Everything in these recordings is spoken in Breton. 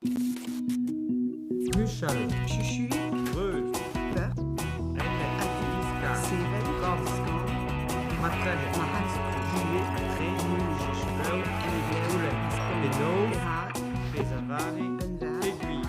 Huchal. Chuchuiñ. Reuz. Peur. Enep. Atev. Diskar. Sevel. Korn. Skañv. Matrenet. Marc'had. Juillet. Tre. Munujech. Emglev. Goulenn. Askorn. Penaos. Perak. Pezavare. Unval. Peguy.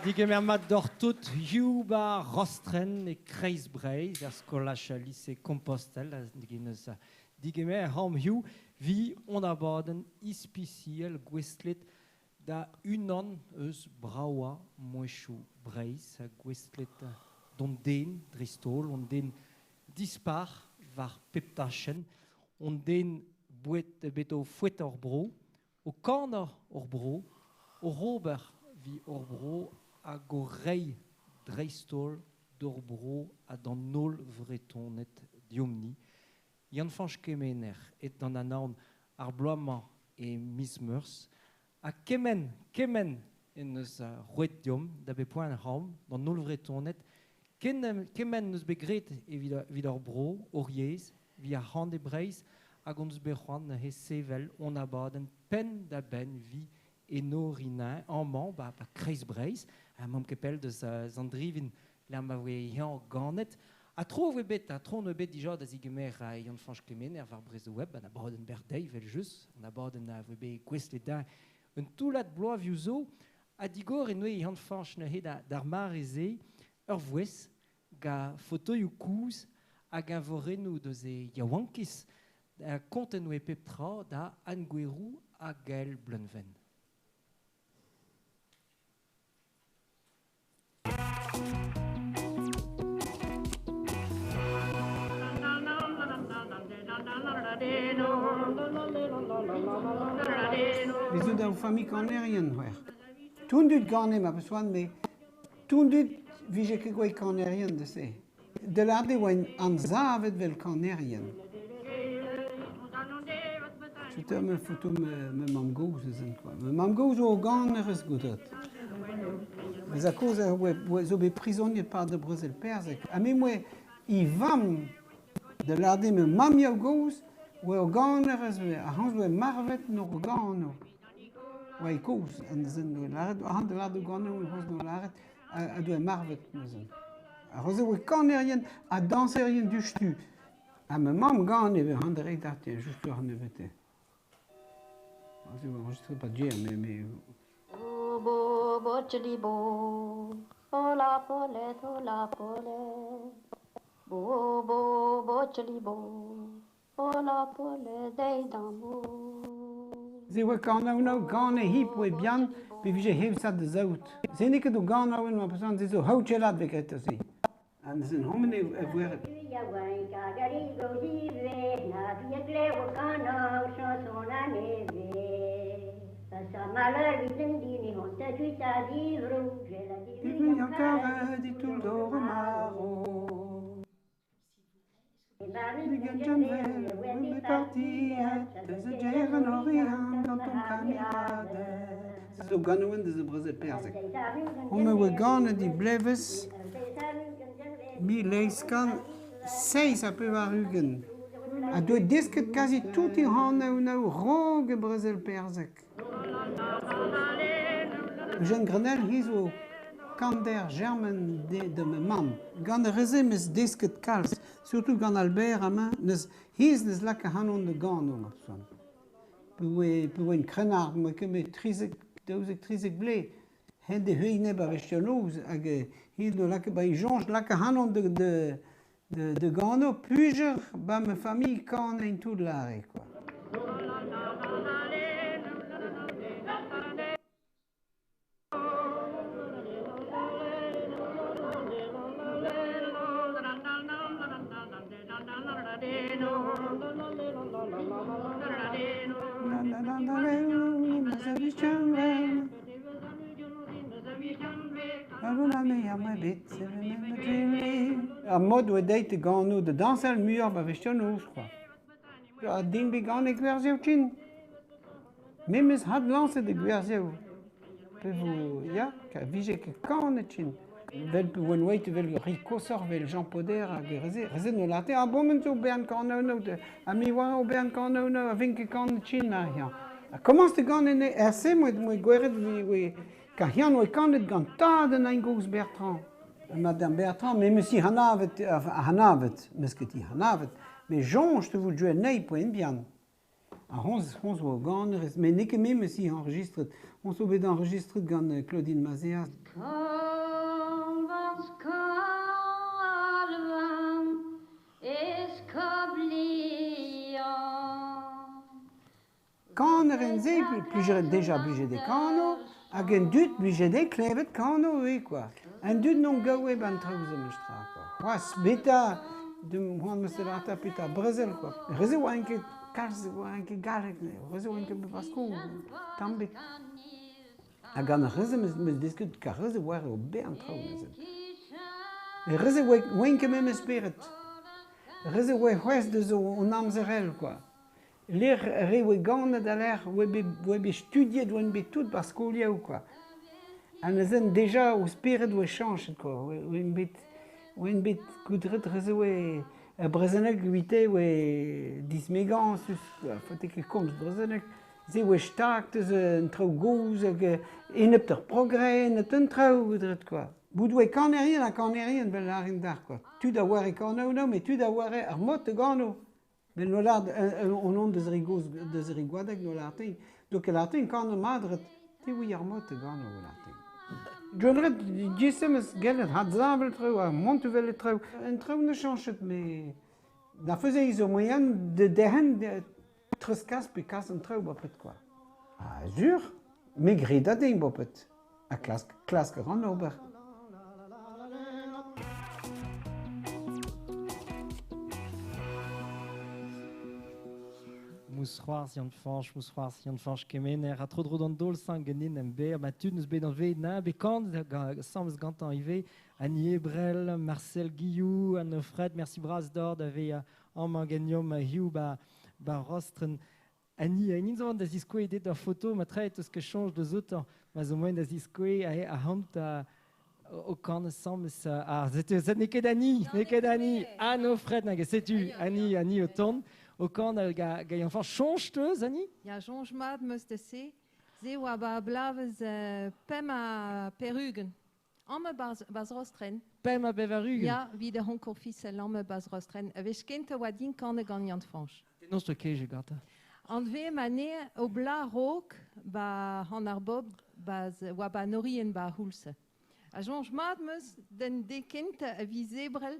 Digemer mat dortout Yuba Rostren e Kreiz Breizh er skolaj lycée Compostelle digeneus digemer ham hiu vi on abadenn ispisiel gwestlet da unan eus braoa mouechou Breizh gwestlet don den dristol on den dispar war pep tachen on den bouet bet o fouet hor bro o kanor hor bro o Robert vi hor bro hag o rei dreistol d'hor bro ha d'an holl vretonet diomni. Yann-Fañch Kemener et d'an anaon ar bloaz-mañ e miz Meurzh ha kemen, kemen en eus roet diom da bep poent ram d'an holl vretonet kemen eus bet graet evit hor bro, hor yezh, vi ar c'hant e Breizh hag hon eus bet c'hoant he sevel on abadenn penn da benn vi enorinañ amañ ba Kreiz Breizh ha mamm kepel deus Sandrivin la ma voe yañ ganet Ha tro voe bet, ha tro 'neus bet dija da zigemer Yann-Fañch Kemener war Brezhoweb, an abadenn Berdeiz evel-just, an abadenn a voe bet gouestlet dezhañ un toullad bloavezhioù zo, ha digor e noe Yann-Fañch neuze d'ar mare-se ur vouezh gant fotoioù kozh hag eñvorennoù deus e yaouankiz, kontet 'noe pep tra da Anne Gouerou ha Gael Bleunven. Bez zo daou familh kanerien c'hwec'h. Tout an dud gane ma peus c'hoant met tout an dud 'vije ket gwell kanerien da se. Da lâret eo oant anzavet 'vel kanerien. Setu ma foto ma mamm-gozh neuze kwa. Ma mamm-gozh zo ganerez goudet. Mes a-kozh zo bet prizoniet 'pad ar brezel perzhek. Ha me 'moa e vamm da lâret eo ma mamm-gozh oa ur ganerez ar c'hañs oa marvet 'n ur gano. Oa e kozh an zen doa lâret ac'hann da lâret o gano c'hoazh doa lâret ha doa marvet neuze. Ar re-se oa kanerien ha dañserien diouzhtu. Ha ma mamm gane e vez reiñ date just ur nebeute. Aze oa enregistré pas d'hier mais mais Bo bo bo hola pole hola pole bo bo bo bo hola pole dei d'amour. Se oa kanaouennoù gane hip oa bihan pe vije hevsat da saout. Se n'eo ket o ganaouenn ma peus se zo haoutchellat vez graet se. An zen homen eo e voeret. Karet e toull dor maro. Partiet eus a Orient gant ton kamiraded. Zo ganouen deus a brezel perzek. Hon oa ganet e blevez 1887. Ha doe desket kazi tout e c'hanaouennoù raok e brezel perzek. Eugène Grenelle, hi zo kander Germain de ma mamm. Gant ar re-se 'm eus desket kalz, surtout gant Albert amañ, neus hennezh neus lakaet ac'hanon da gano ma son. Pe oa krennard, 'moa ket met 13, 12, 13 vloaz. Hen de heuilh neb a wech noz hag hi 'doa lakaet ba e soñj lakaat ac'hanon da gano pujer ba ma familh kanañ tout lâret quoi. Ar mod oa deuet da gano da dañsal muioc'h ba wech noz quoi. Ha din bet ganet gwerzioù ken. Memes adlañset e gwerzioù. Pe vo ya, vije ket kanet ken. Vel pe oan oeit evel ri koshoc'h vel Jean Poder hag reze reze no lârte ah bon men zo bern kanaouennoù ha me oa o bern kanaouennoù a vin ket kanet ken ha ya. Ha komañs da ganet ne er-se moa moa gweret oe kar yann oa kanet gant tad an Gozh Bertrand. Madame Bertrand, memes hi hanavet hanavet, meus ket hi hanavet, met soñj te vout jouet anezhi poent bihan. Ha honnezh honnezh oa ganerez, met n'eo ket memes hi enregistret. Honnezh zo bet enregistret gant Claudine Mazéas. Kalvans, kalvan, eskob Lyon. Kaner-se plijet deja blijet e kano hag an dud blijet eo klevet kano ivez quoi. An dud n'on gaoue ban traoù-se memestra quoi. C'hoazh beta c'hoant 'meus da lâret petra brezel quoi. Re-se oa ket kalz oa ket galleg re-se oa ket bet skol tamm bet. Ha gant ar re-se 'meus desket kar re-se oa ur bern traoù neuze. Re-se oa ket memes spered. Re-se oa c'hoazh deus an amzer all quoi. Lec'h re oa ganet a-lec'h oa bet studiet oant bet tout ba'r skolioù quoi. Ha neuze deja o spered oa chañchet quoi. Oant bet goudret re-se oa ar brezhoneg evite oa dismegañsus quoi. Faote ket komz brezhoneg. Se oa stag deus an traoù gozh hag enep d'ar progrès, enep d'an traoù goudret quoi. Bout oe kanerien ha kanerien vel lârin dac'h quoi. Tud a oare kanañ no, met tud a oare ar mod da gano. Ben no lâr on on deus re gozh deus re Gwadeg no lâr tin. Donc e lâr tin kanañ madret, te oui ar mod da gano lâr tin. Gwelret djisem eus gellet hadzavel traoù ha mont evel traoù. Un traoù ne chañchet met da feuze zo moaien de derc'hen treuzkas pe kas an traoù bopet quoi. Ah, sur, me gred da din bopet. Ha klask a ran ober. Mousc'hoarzh Yann-Fañch, mousc'hoarzh Yann-Fañch Kemener, ha tro-dro d'an daol sañ ganin em berr, ma tud n'eus bet anvet na bet kant sammes gantañ ivez, Annie Ebrel, Marcel Guillou, Anne Fred, merci bras d'or da vezañ amañ ganeomp hiziv ba, ba Rostren. Annie, nin zo da ziskouez det ur foto ma traet eus ket soñj deus outañ, ma zo moaien da ziskouez aze ahont o kan ensemble ah, setu n'eo ket Annie, n'eo ket Annie, Anne Fred nag setu Annie, Annie o tont o kan ga ga enfin soñj teus Annie? Ya soñj mat meus da se. Se oa ba blavez pemp ha perugen. Amañ baz Rostren. Pemp ha pevar-ugent? Ya, evit ar c'honkour fisel amañ baz Rostren. A wech kentañ oa din kanet gant Yann-Fañch. Penaos 'oa kejet gantañ? Anvez ma ne o bla raok ba han ar bob baz oa ba Norien ba c'houlz. A soñj mat meus d'an de kentañ a viz Ebrel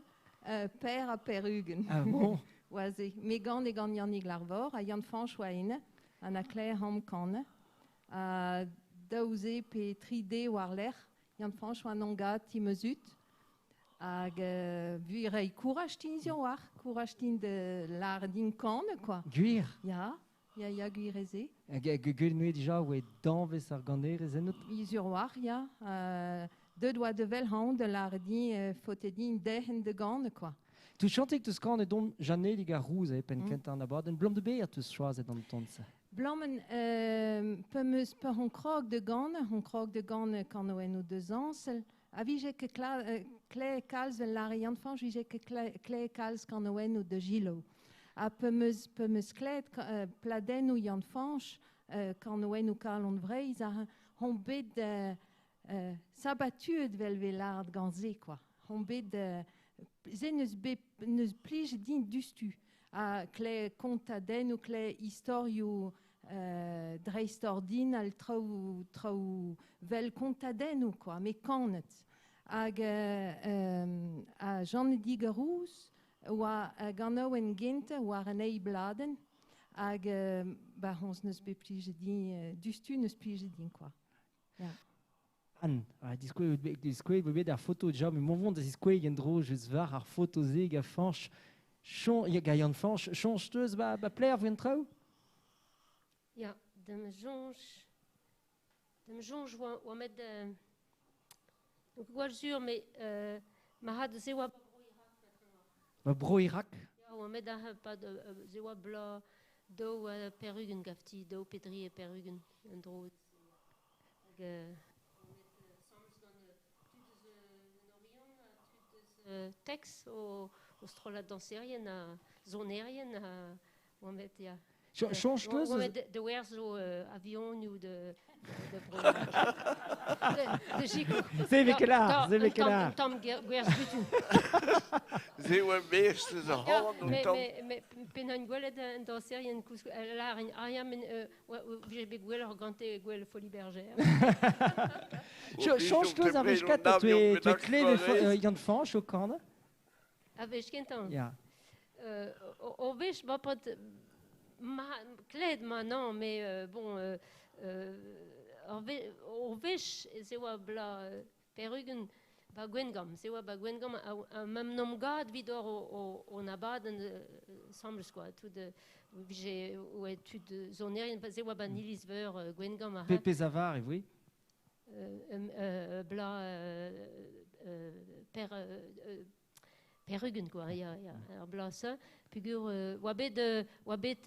per ha per-ugent. Ah bon? Oa se. Me gane gant Yannig Larvor ha Yann-Fañch oa ene, ha na Claire am kane. Ha daou ze pe tri de war-lerc'h, Yann-Fañch oa an gad ti ma zud. Hag vui reiñ kouraj din sur war, kouraj din da lâret din kanañ, quoi. Gwir? Ya, ya, ya, gwir eo se. Hag gwell neuze dija oa danvez ar ganerez ennout? Sur war, ya. Deuet oa da wel hañv da lâret din faote din derc'hen da ganañ, quoi. Tu chantik teus kanet domp Janedig ar Rouz e penn kentañ an abadenn. Blam de ber teus choazet an ton-se? Blammen pa 'meus pa hon krog da ganañ, hon krog da ganañ kanaouennoù da zañsal, a vije ket kle kalz vel lâre Yann-Fañch, vije ket kle kalz kanaouennoù da Gilo. Ha pa 'meus klevet pladennoù Yann-Fañch, kanaouennoù Kalon Vreizh, hon bet sabatuet vel vel lâret gant se, quoi. Hon bet se n'eus bet n'eus plijet din diouzhtu. Ha kle kontadennoù, kle istorioù dreistordinal, traoù traoù vel kontadennoù, quoi, met kanet. Hag ha Janedig ar Rouz oa ganaouenn gentañ war an eil bladenn. Hag ba hoñs n'eus bet plijet din, diouzhtu n'eus plijet din, quoi. Ya. Anne, diskouez bet ar foto dija, met mont vont da ziskouez en-dro just war ar foto-se ga Fañch. Ga Yann Fañch, soñj teus ba, ba pler voen traoù? Ya, da'm soñj, da'm soñj oa, oa met donc gwall sur, met ma had se oa Ba bro Irak? Ya, oa met ar pad se oa bloaz daou perugen gafti, daou pe dri e perugen en dro. Hag Tex o strollad dañserien ha sonerien ha oa met ya. Soñj teus Oa met de werzo avionioù de de bro. De sikour. Se vez ket lar, se vez ket lar. Un tamm gwerz butun. Se oa mestr eus ar c'horn un tamm. Mais penaos gwelet un dañserien koulz lar ah ya men vije bet gwelloc'h gante gwell Folie Bergère. Soñj teus ar wech kentañ tu klevet Yann Fañch o kanañ? A wech kentañ? Ya. O wech ba pod ma kled ma non mais bon o wech ez oa bla perugen ba Gwengamp, se oa ba Gwengamp a mam nom gad vid or o abadenn sembles quoi, tout vije oa tud sonerien, pa se oa ba iliz-veur Gwengamp a Pezh a var e voe? Bla per perugen quoi, ya, ya, ar bloaz-se. Peogwir oa bet oa bet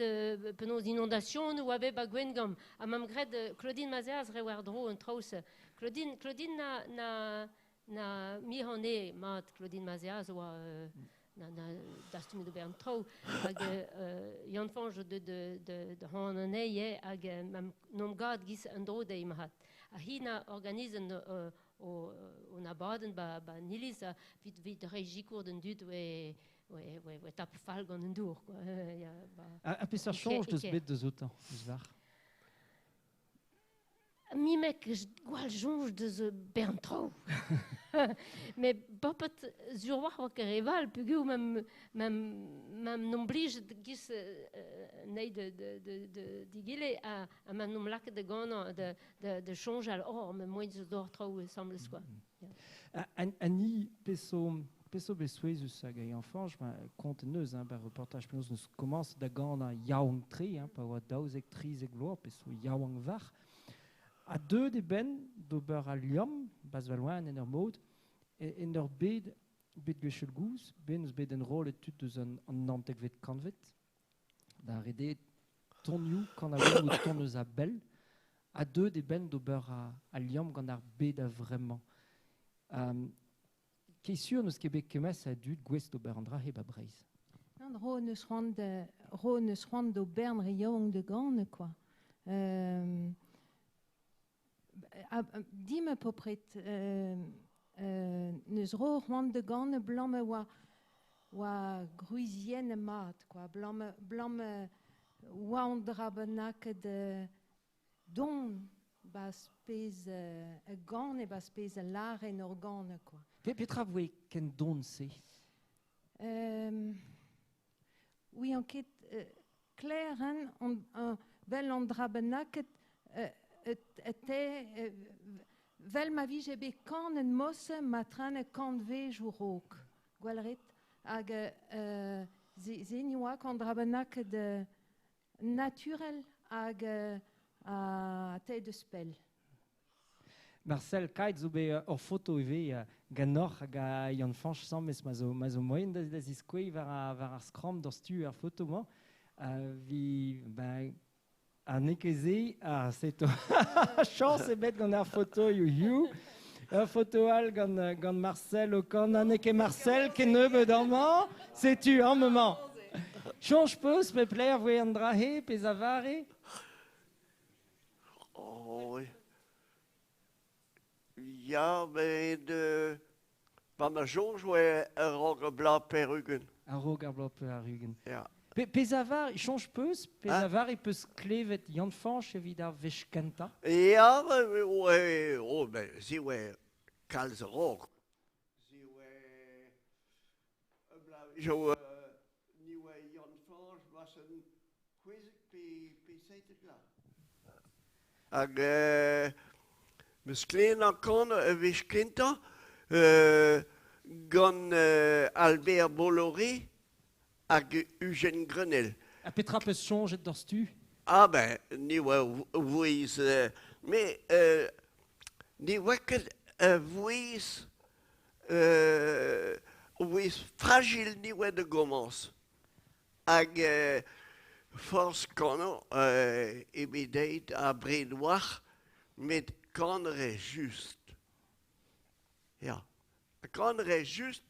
penaos inondation oa bet ba Gwengamp. Ha m'am graet Claudine Mazeaz re war-dro an traoù-se. Claudine, Claudine na, na, na mir eo mat Claudine Mazeaz oa na, na dastumet ober an traoù. Hag Yann Fañch de, de, de, de han anezhi eo, hag m'am nom gad giz an dro dezhi mat. Ha hi na organizen o o abadenn ba ba an iliz ha 'vit 'vit reiñ sikour d'an dud oe oe oe oe tap fall gant an dour quoi ya ba Ha peseurt soñj deus bet deus outañ, deus war? Mimek gwall soñj deus bern traoù. Met bopet sur 'walc'h 'oa ket re val peogwir ma'm ma'm ma'm 'n om blijet 'giz anezhi de de de de d'egile ha ha ma 'n om lakaet da ganañ da da da soñjal oh ma moaien zo d'ober traoù asambles quoi. Ha ni peso peso bet souezhus hag a Fañch, ma kont en deus hein, ba reportaj penaos neus komañset da ganañ yaouank-tre hein, pa oa 12-13 vloaz, peso yaouank varc'h. Ha deuet eo benn d'ober al liamm, bas va loen en ur mod, en ur bed bet gwechall gozh, bet n'eus bet enrollet tud eus an, an naontekvet kantved, da redet tonioù, kanaouennoù ton eus a-bell, ha deuet eo benn d'ober al liamm gant ar bed a-vremañ. Um, ket sur n'eus ket bet kemmes a dud gouest d'ober an dra-se ba Breizh. Nann, ro neus c'hoant ro neus c'hoant d'ober re yaouank da ganañ quoi. Dimp bepred neus ro c'hoant da ganañ 'blam oa oa gwriziennet mat quoi 'blam 'blam oa an dra bennaket don 'barzh pezh a gane 'barzh pezh a lâre en ur ganañ quoi. Petra voe ken don-se? Ouian ket Claire hein, on, 'vel an dra bennaket te 'vel ma vije bet kanet mosse ma trene kantvejoù 'raok. Gwell ret. Hag se ni oa an dra bennaket naturel hag ha te deus pell. Marcel Kait zo bet ur foto ivez ganeoc'h hag a Yann-Fañch Sammes ma zo ma zo moaien da da ziskouez war ar war ar skramm doc'htu ar foto-mañ. Vi ben ha n'eo ket se, ah setu chañs ebet gant ar fotoioù hiziv. Ur foto all gant gant Marcel o kanañ n'eo ket Marcel kennebeut amañ, setu amañ. Soñj 'peus pep lec'h 'voe an dra-se pezh a vare? Oh, ya, met pa ma soñj oa a-raok ar bloaz pevar-ugent. A-raok ar bloaz pevar-ugent. Ya. Pe pezh a var, soñj 'peus, pezh a vare 'peus klevet Yann-Fañch evit ar wech kentañ? Ya, oe, oh, ben, se oa kalz a-raok. Se oa ur bloavezhioù ni oa Yann-Fañch 'barzh 16 pe 17 vloaz. Hag 'meus klevet an kan ur wech kentañ gant Albert Bolloré hag Eugène Grenelle. Ha petra 'peus soñjet doc'htu? Ah ben, ni oa vouezh... me ne oa ket ur vouezh ur vouezh fragil ni oa da gomañs. Hag forzh kanañ eo bet aet abred 'walc'h met kan re just. Ya, kan re just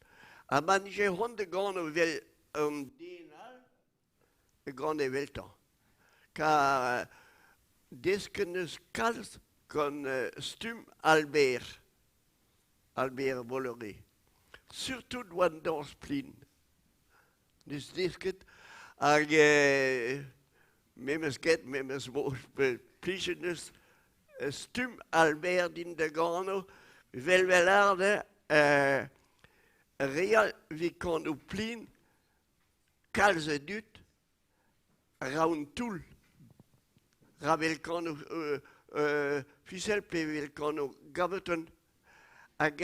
ha ma 'nije c'hoant da ganañ evel un den all e gan eveltañ. Kar desket 'neus kalz gant stumm Albert, Albert Bolloré. Surtout war an dañs plin. N'eus desket hag memes get memes mod plijet 'neus stumm Albert din da gano 'vel 'vel àr re all 'vit kano plin kalz a dud ra un toull ra 'vel kano Fisel pe 'vel kano Gaveton hag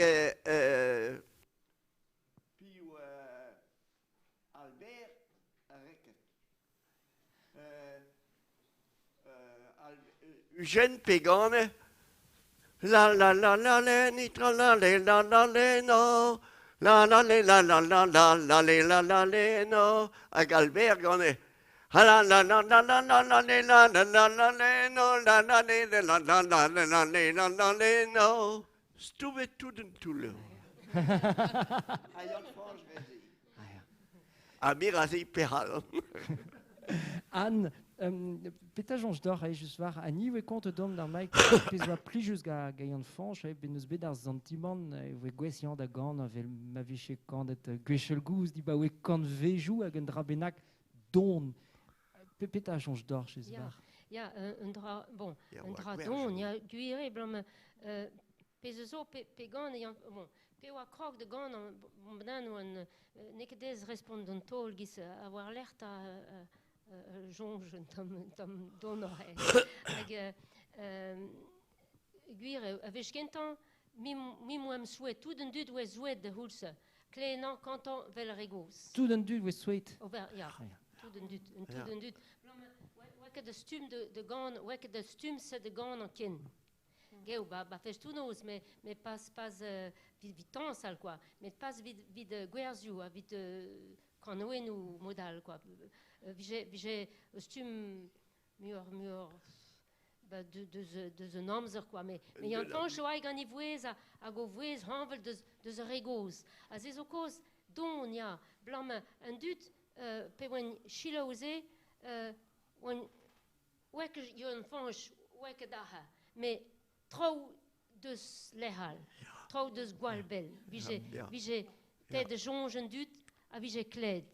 Piv Albert Reket. Eugène Pegane La la la la le ni tra la le la la le no La la le la la la la la le la la le no hag Albert gane Ha la la la la la la la le la la la la le no la la le la la la la la la le la la le no Stouvet tout an toull eo. Ha Yann-Fañch 'veze. Ha mir aze pec'hal. Anne, Peta jonj d'or e just war, a ni oe kont dom d'ar maik pez oa plijus ga Yann Fañch, ben eus bet ar sentiment e oe gwez yan da gant vel ma viche kandet gwechel gouz di ba oe kant vejou hag un dra bennak don. Peta jonj d'or chez war. Ya, un dra, bon, un dra don, ya, gwire, blam, pez zo pe gant, bon, pe oa krog de gant, bon, benan oan, n'eo ket ez respont d'an taol giz a war l'ert a jonj un tamm don ore. Hag, gwir, a vech kentañ, mi moam souet, tout an dud oa souet de houlse, klenañ kantañ vel ar regoz. Tout an dud oa souet. Ober, ya, tout an dud, tout an dud. Oa ket de stum de gant, oa ket de stum se de gant an ken. Geo, ba fech tout noz, mais pas vid tañsal, quoi. Mais pas vid gwerzioù, ha vid kanoennoù modal, quoi. Vije stum muur ba deus un amzer, quoi. Mais Yann Fañch oa gant e vouez hag o vouez hañvel deus ar re gozh. Ha se zo kozh don, ya, blam an dud, pe oan chilaoze, oan oa ket Yann Fañch, oa ket ac'ha. Mais traoù deus lehal, traoù deus gwall bell. Vije ted de jonj an dud a vije kled.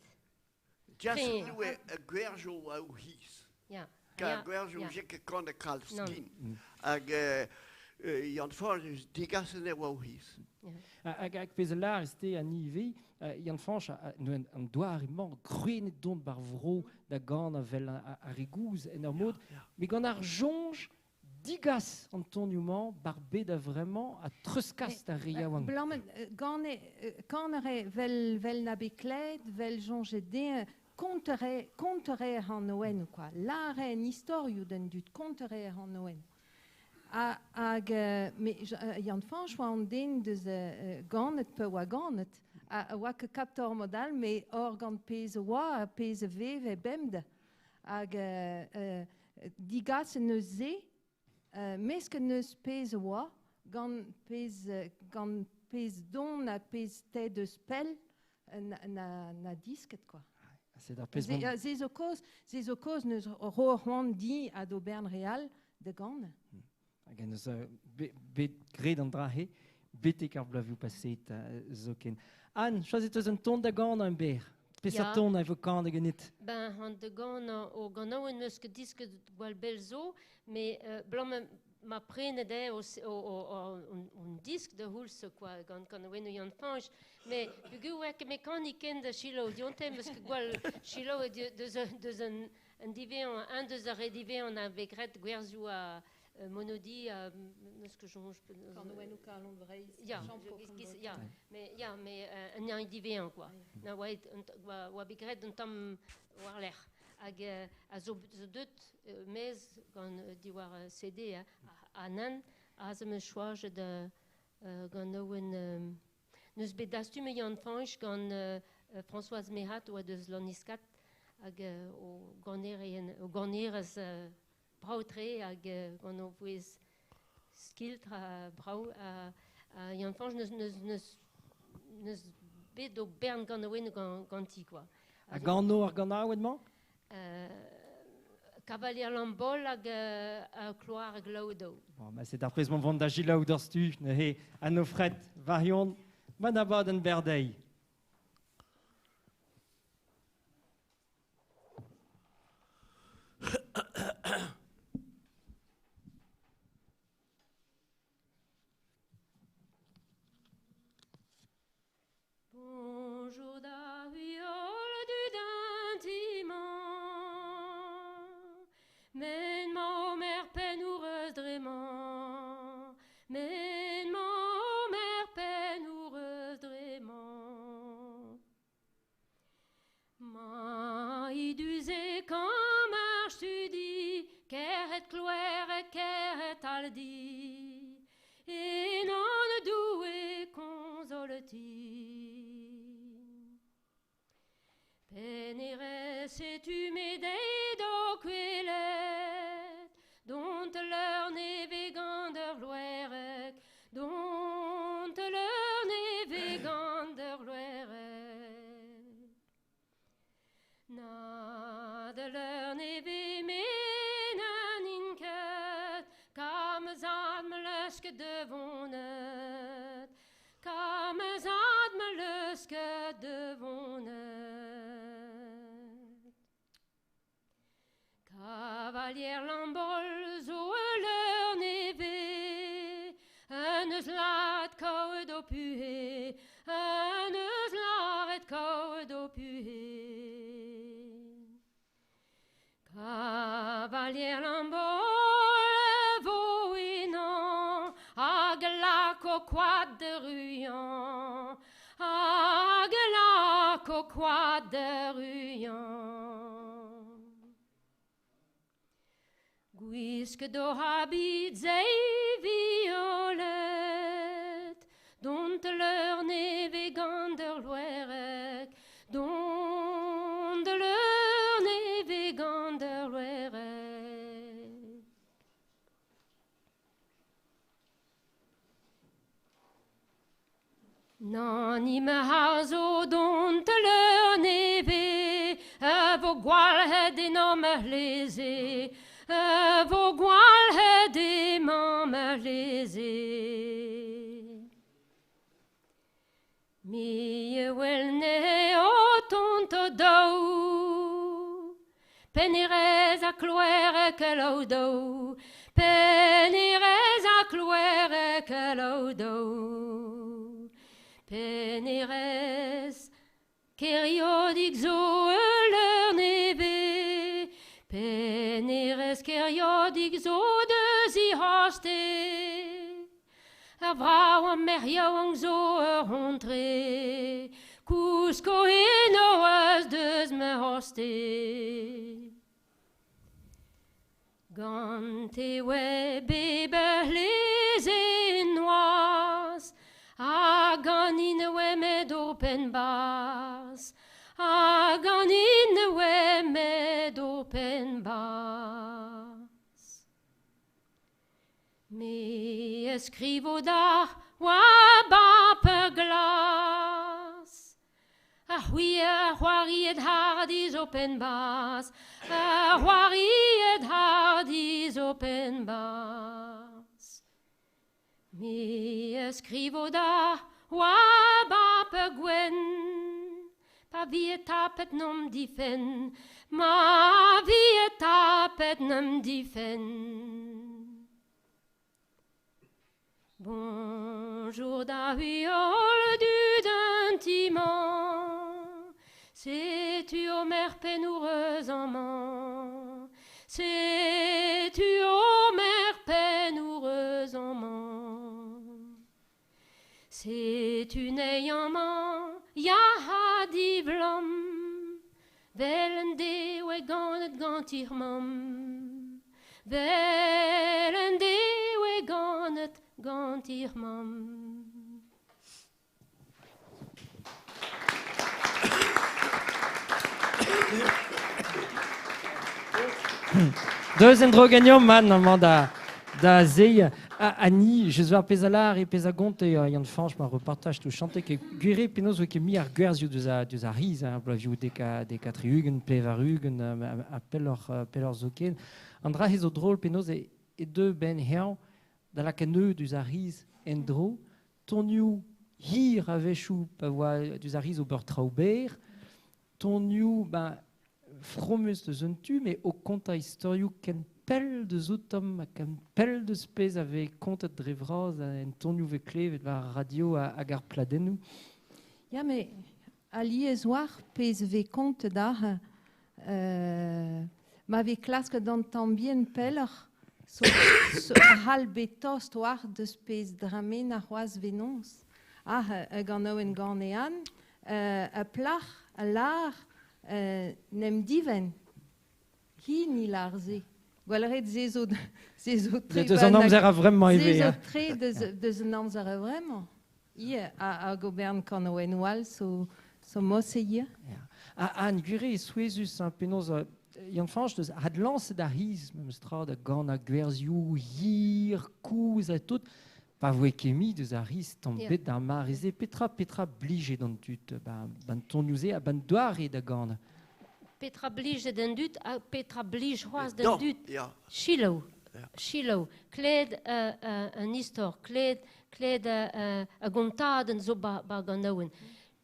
Just oe a gwerjo a o his. Ya. Ka gwerjo je ket kant a kalz skin. Hag Yann Fañch digasen e oa o his. Hag pezh lar este an ive, Yann Fañch an doare mañ gruenet dont bar vro da gant a vel ar regouz en ur mod, mais gant ar jonj digas an tonioù-mañ bar bet a vraiment a treuskas da re yaouank. Blam, gant vel na bet kled, vel jonjet den, kontere an oen, quoi. Lare en istorioù den dud, kontere an oen. Hag, me, Yann Fañch oa an den deus ganet pe oa ganet. A oa ket kaptor modal, me or gant pezh oa, pezh veve bemde. Hag digas en eus ze, mesk en eus pezh oa, gant pezh don ha pezh te deus pell, na disket, quoi. C'est ar pezh bon. Ze zo koz neus ro c'hoant di a do bern real de gant. Hag en eus bet gred an dra he, betek ar bloavezhioù paset zoken. Anne, choazit eus un ton da gant an ber. Peseurt ton a vo kant hag nit? Ben, an de gant o ganaouenn meus ket disket gwall bell zo, mais blam ma prenet eo un disk de houlse, quoi, gant kanaouennoù Yann Fañch. Mais bugu oa ket mekaniken da silo dionte, meus ket gwall silo deus un divean, un deus ar re divean a bet graet gwerzioù a monodi, meus ket soñj. Kanaouennoù kalon Breizh. Ya, ya, mais un an divean, quoi. Na oa bet graet un tamm war-lerc'h. Hag a zo deut mez gant diwar CD a nan, a zo meus choajet gant oen neus bet dastum e Yann Fañch gant Françoise Mehat oa deus Lanniskat hag o ganerez brav-tre hag gant o vouez skiltr ha brav a Yann Fañch neus bet o bern gant oen ganti, quoi. Ha gant o ar ganaouenn-mañ? Cavalier Lambol hag kloar hag laodo. Bon, ma c'est ar prez mont vont da gilaou d'ur stu, neuze an ofret varion, manabad an berdei. Bonjour da viol du dintiment, men ma mère penoureuse drement, men ma mère penoureuse drement. Ma iduze quand marche tu dis, keret kloer keret aldi, et non doue consoleti. Pénéresse et tu m'aides do quelet, dont leur ne vegander loerek, dont leur ne vegander loerek. Na de leur ne ve me leusket de vonet. Ka me zad me leusket de vonet. Kavalier Lambol zo leur neve, un eus lat kaout o puhe, un eus laret kaout o puhe. Kavalier Lambol vo enan, hag lak o koad de ruyan, hag lak o koad de ruyan. Gwisk do habit zei violet, dont leur neve gant ur loerek, dont leur neve gant ur loerek. Nan im harzo dont leur neve, a vo gwalhet en am ur leze, a vo gwalhet en am ur leze. Mi e wel ne o tont o daou, penerez a kloer kel o daou, penerez a kloer kel o daou. Penerez, keriodik zo leur neve, penerez keriodik zo deus i haste. Ar vrao an merioù zo ur hontre, kousko eno eus deus me haste. Gant e oe beber leze noaz, ha ganin oe med o pen baz, ha ganin oe med o pen baz. Me eskrivo da oa baper glas, a c'hwi a c'hoariet hardiz o pen baz, a c'hoariet hardiz o pen baz. Me eskrivo da oa baper gwenn, pa vi e tapet nom difen, ma vi e tapet nom difen. Bonjour da huiol du d'intimant, sais-tu au mer pénoureuse en man, sais-tu au mer pénoureuse en man. Sais-tu néanmoins, ya ha di vlam, velen de oe ganet gantir mam, velen de oe ganet gantir mam. Deus en droganion man amañ da zei Annie, je war pezalar e pezagont e Yann Fañch ma reportage tout chanté ke gwire penaos oe ket mi ar gwerzioù deus a riz, hein, bloavioù dek a tri-ugent, pevar-ugent, a pelloc'h zoken. An dra he zo drôle penaos e deu ben heañ da lakaat neu deus a riz en dro, tonioù hir a-wechoù pa oa deus a riz ober traoù ber, tonioù ben, fromus deus un tu, mais o kontañ istorioù ken pell deus outom ha ken pell deus pezh a vez kontet dre vras en tonioù vez klevet war ar radio hag ar pladennoù. Ya, mais alies war pezh vez kontet ar, ma vez klasket d'an tamm bien pelloc'h, so ar c'hall bet tost war deus pezh dramen ar c'hoazh venons. Ar gant oen ganean, a plac'h, a lar, n'em diven. Hi ni lar ze. Gwelleret ze zo ze zo tre Deus an amzer a vremañ Ze ivez, zo hein. tre deus an amzer a vremañ. Ie, a gobern kan oen oal so mose ie. Ja. A an gwire e souezus, hein, penaos, Yann Fañch deus had lañset ar hiz, memes tra da gant ar gwerzioù hir, kouz ha tout, pa voe ket mi deus ar hiz tamm bet d'ar mare-se, petra blije d'an dud, ban tonioù-se ha ban doare da gant. Petra blije d'an dud ha petra blij c'hoazh d'an Non, dud. ya. Chilaou. Selaou, klevet an istor, klevet a gontadenn zo ba ganaouenn.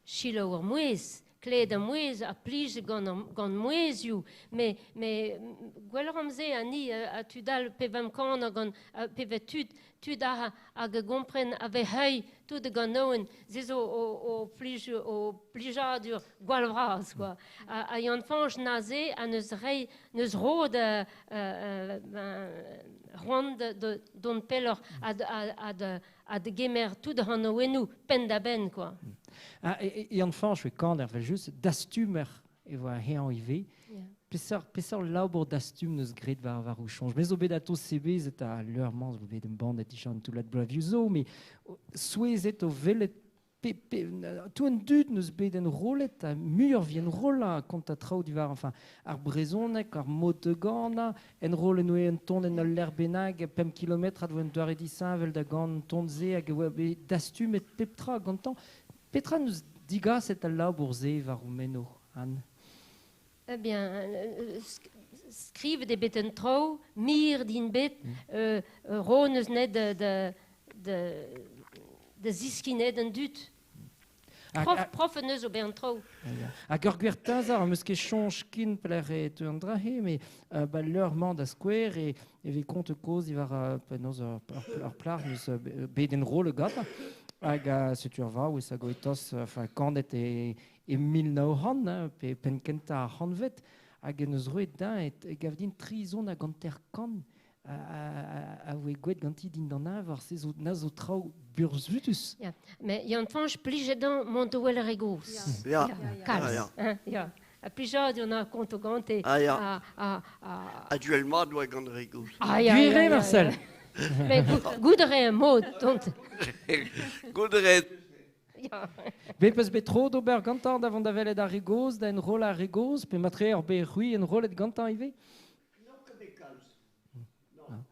Selaou ar mouezh, klevet ar mouezh a plij gant mouezhioù, met gwelloc'h amzer ha ni ha tud all pe vemp kanañ gant pe vez tud hag a gompren a vez heuilh tout ganaouenn, se zo o plij o plijadur gwall vras quoi. Ha Yann Fañch neuze a neus rei neus roet c'hoant dont pelloc'h ha da gemer tout ar c'hanaouennoù penn-da-benn quoi. Ah, Yann Fañch e kaner evel-just, dastumer e oa eñ ivez. Peseurt labour dastum neus graet war o soñj? Me zo bet atao sebezet ha leur-mañ zo bet embannet dija un toullad bloavezhioù zo, met souezhet o welet tout an dud neus bet enrollet ha muioc'h vi enrollañ kontañ traoù diwar enfin ar brezhoneg, ar mod da ganañ, enrollet oe un ton en ul lec'h bennak, 5 kilometrad 'vo un doare disheñvel da ganañ an ton-se hag e oa bet dastumet pep tra gantañ. Petra neus digaset al labour-se war o meno, Anne? Eh bien, skrivet eo bet un traoù, mir din bet, ro neus net da zeskiñ net an dud. Prof neus ober an traoù. Hag ur gwir teñzor am eus ket soñj ken pelec'h e teu an dra-se, met ba leur-mañ da skouer e vez kont kozh diwar penaos ur plac'h neus bet enrollet gantañ. Hag setu ur vaouez hag o etoz, enfin, kanet e 1900, hein, pe penn kentañ ar c'hantved, hag en deus roet din e gav din tri zon hag hanter-kant a voe gwelet ganti dindan eñvor. Se zo na zo traoù burzhudus. Ya, met Yann Fañch plijet dezhañ mont da wel ar re gozh. Ya. Kalz. Ya, ya. Ya. Ha plijadur na konto gante. Ah, ya. Ha duel mat oa gant re gozh. Ah, ya, Gwir ya, eo, ya, Marcel. ya. Met goût a rae mod, dont. Goût a rae. Ya. Bet peus bet tro d'ober gantañ da vont da welet ar re gozh, da enrollañ ar re gozh, pe matre ur bet c'hwi enrollet gantañ ivez? N'on ket bet kalz. Non.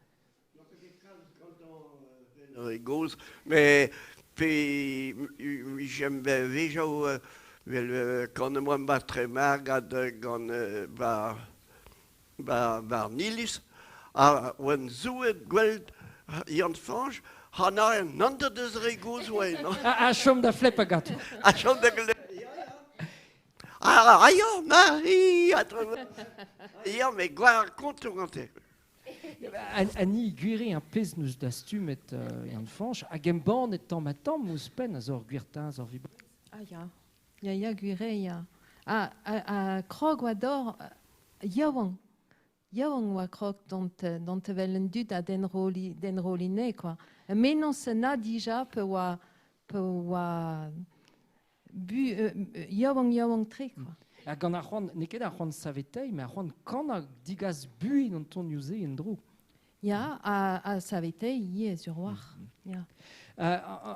N'on ket bet kalz gantañ re gozh, met pe j'aime bien vejo vel quand em boa tremargad gant ba an iliz, ha oan zouet gwel't Yann Fañch, ha na an hanter deus re gozh oa eno. Ha chom da flepañ ganto. Ha chom da glev. Ah, ya, Marie, ya, met gwar konto gante. Annie gwir eo ar pezh n'eus dastumet Yann Fañch hag embannet tamm-ha-tamm ouzhpenn a zo ur gwir teñzor evit Breizh. Ah ya, ya, ya, gwir eo, ya. Ha krog oa d'or yaouank. Yaouank oa krog dont evel an dud ha d'enrolliñ anezhe, quoi. Mennozh na dija pe oa yaouank-yaouank-tre, quoi. Ha gant ar c'hoant, n'eo ket ar c'hoant saveteiñ, met ar c'hoant kanañ digas buhez an tonioù-se en-dro. Ya, ha saveteiñ ivez sur war. Ya.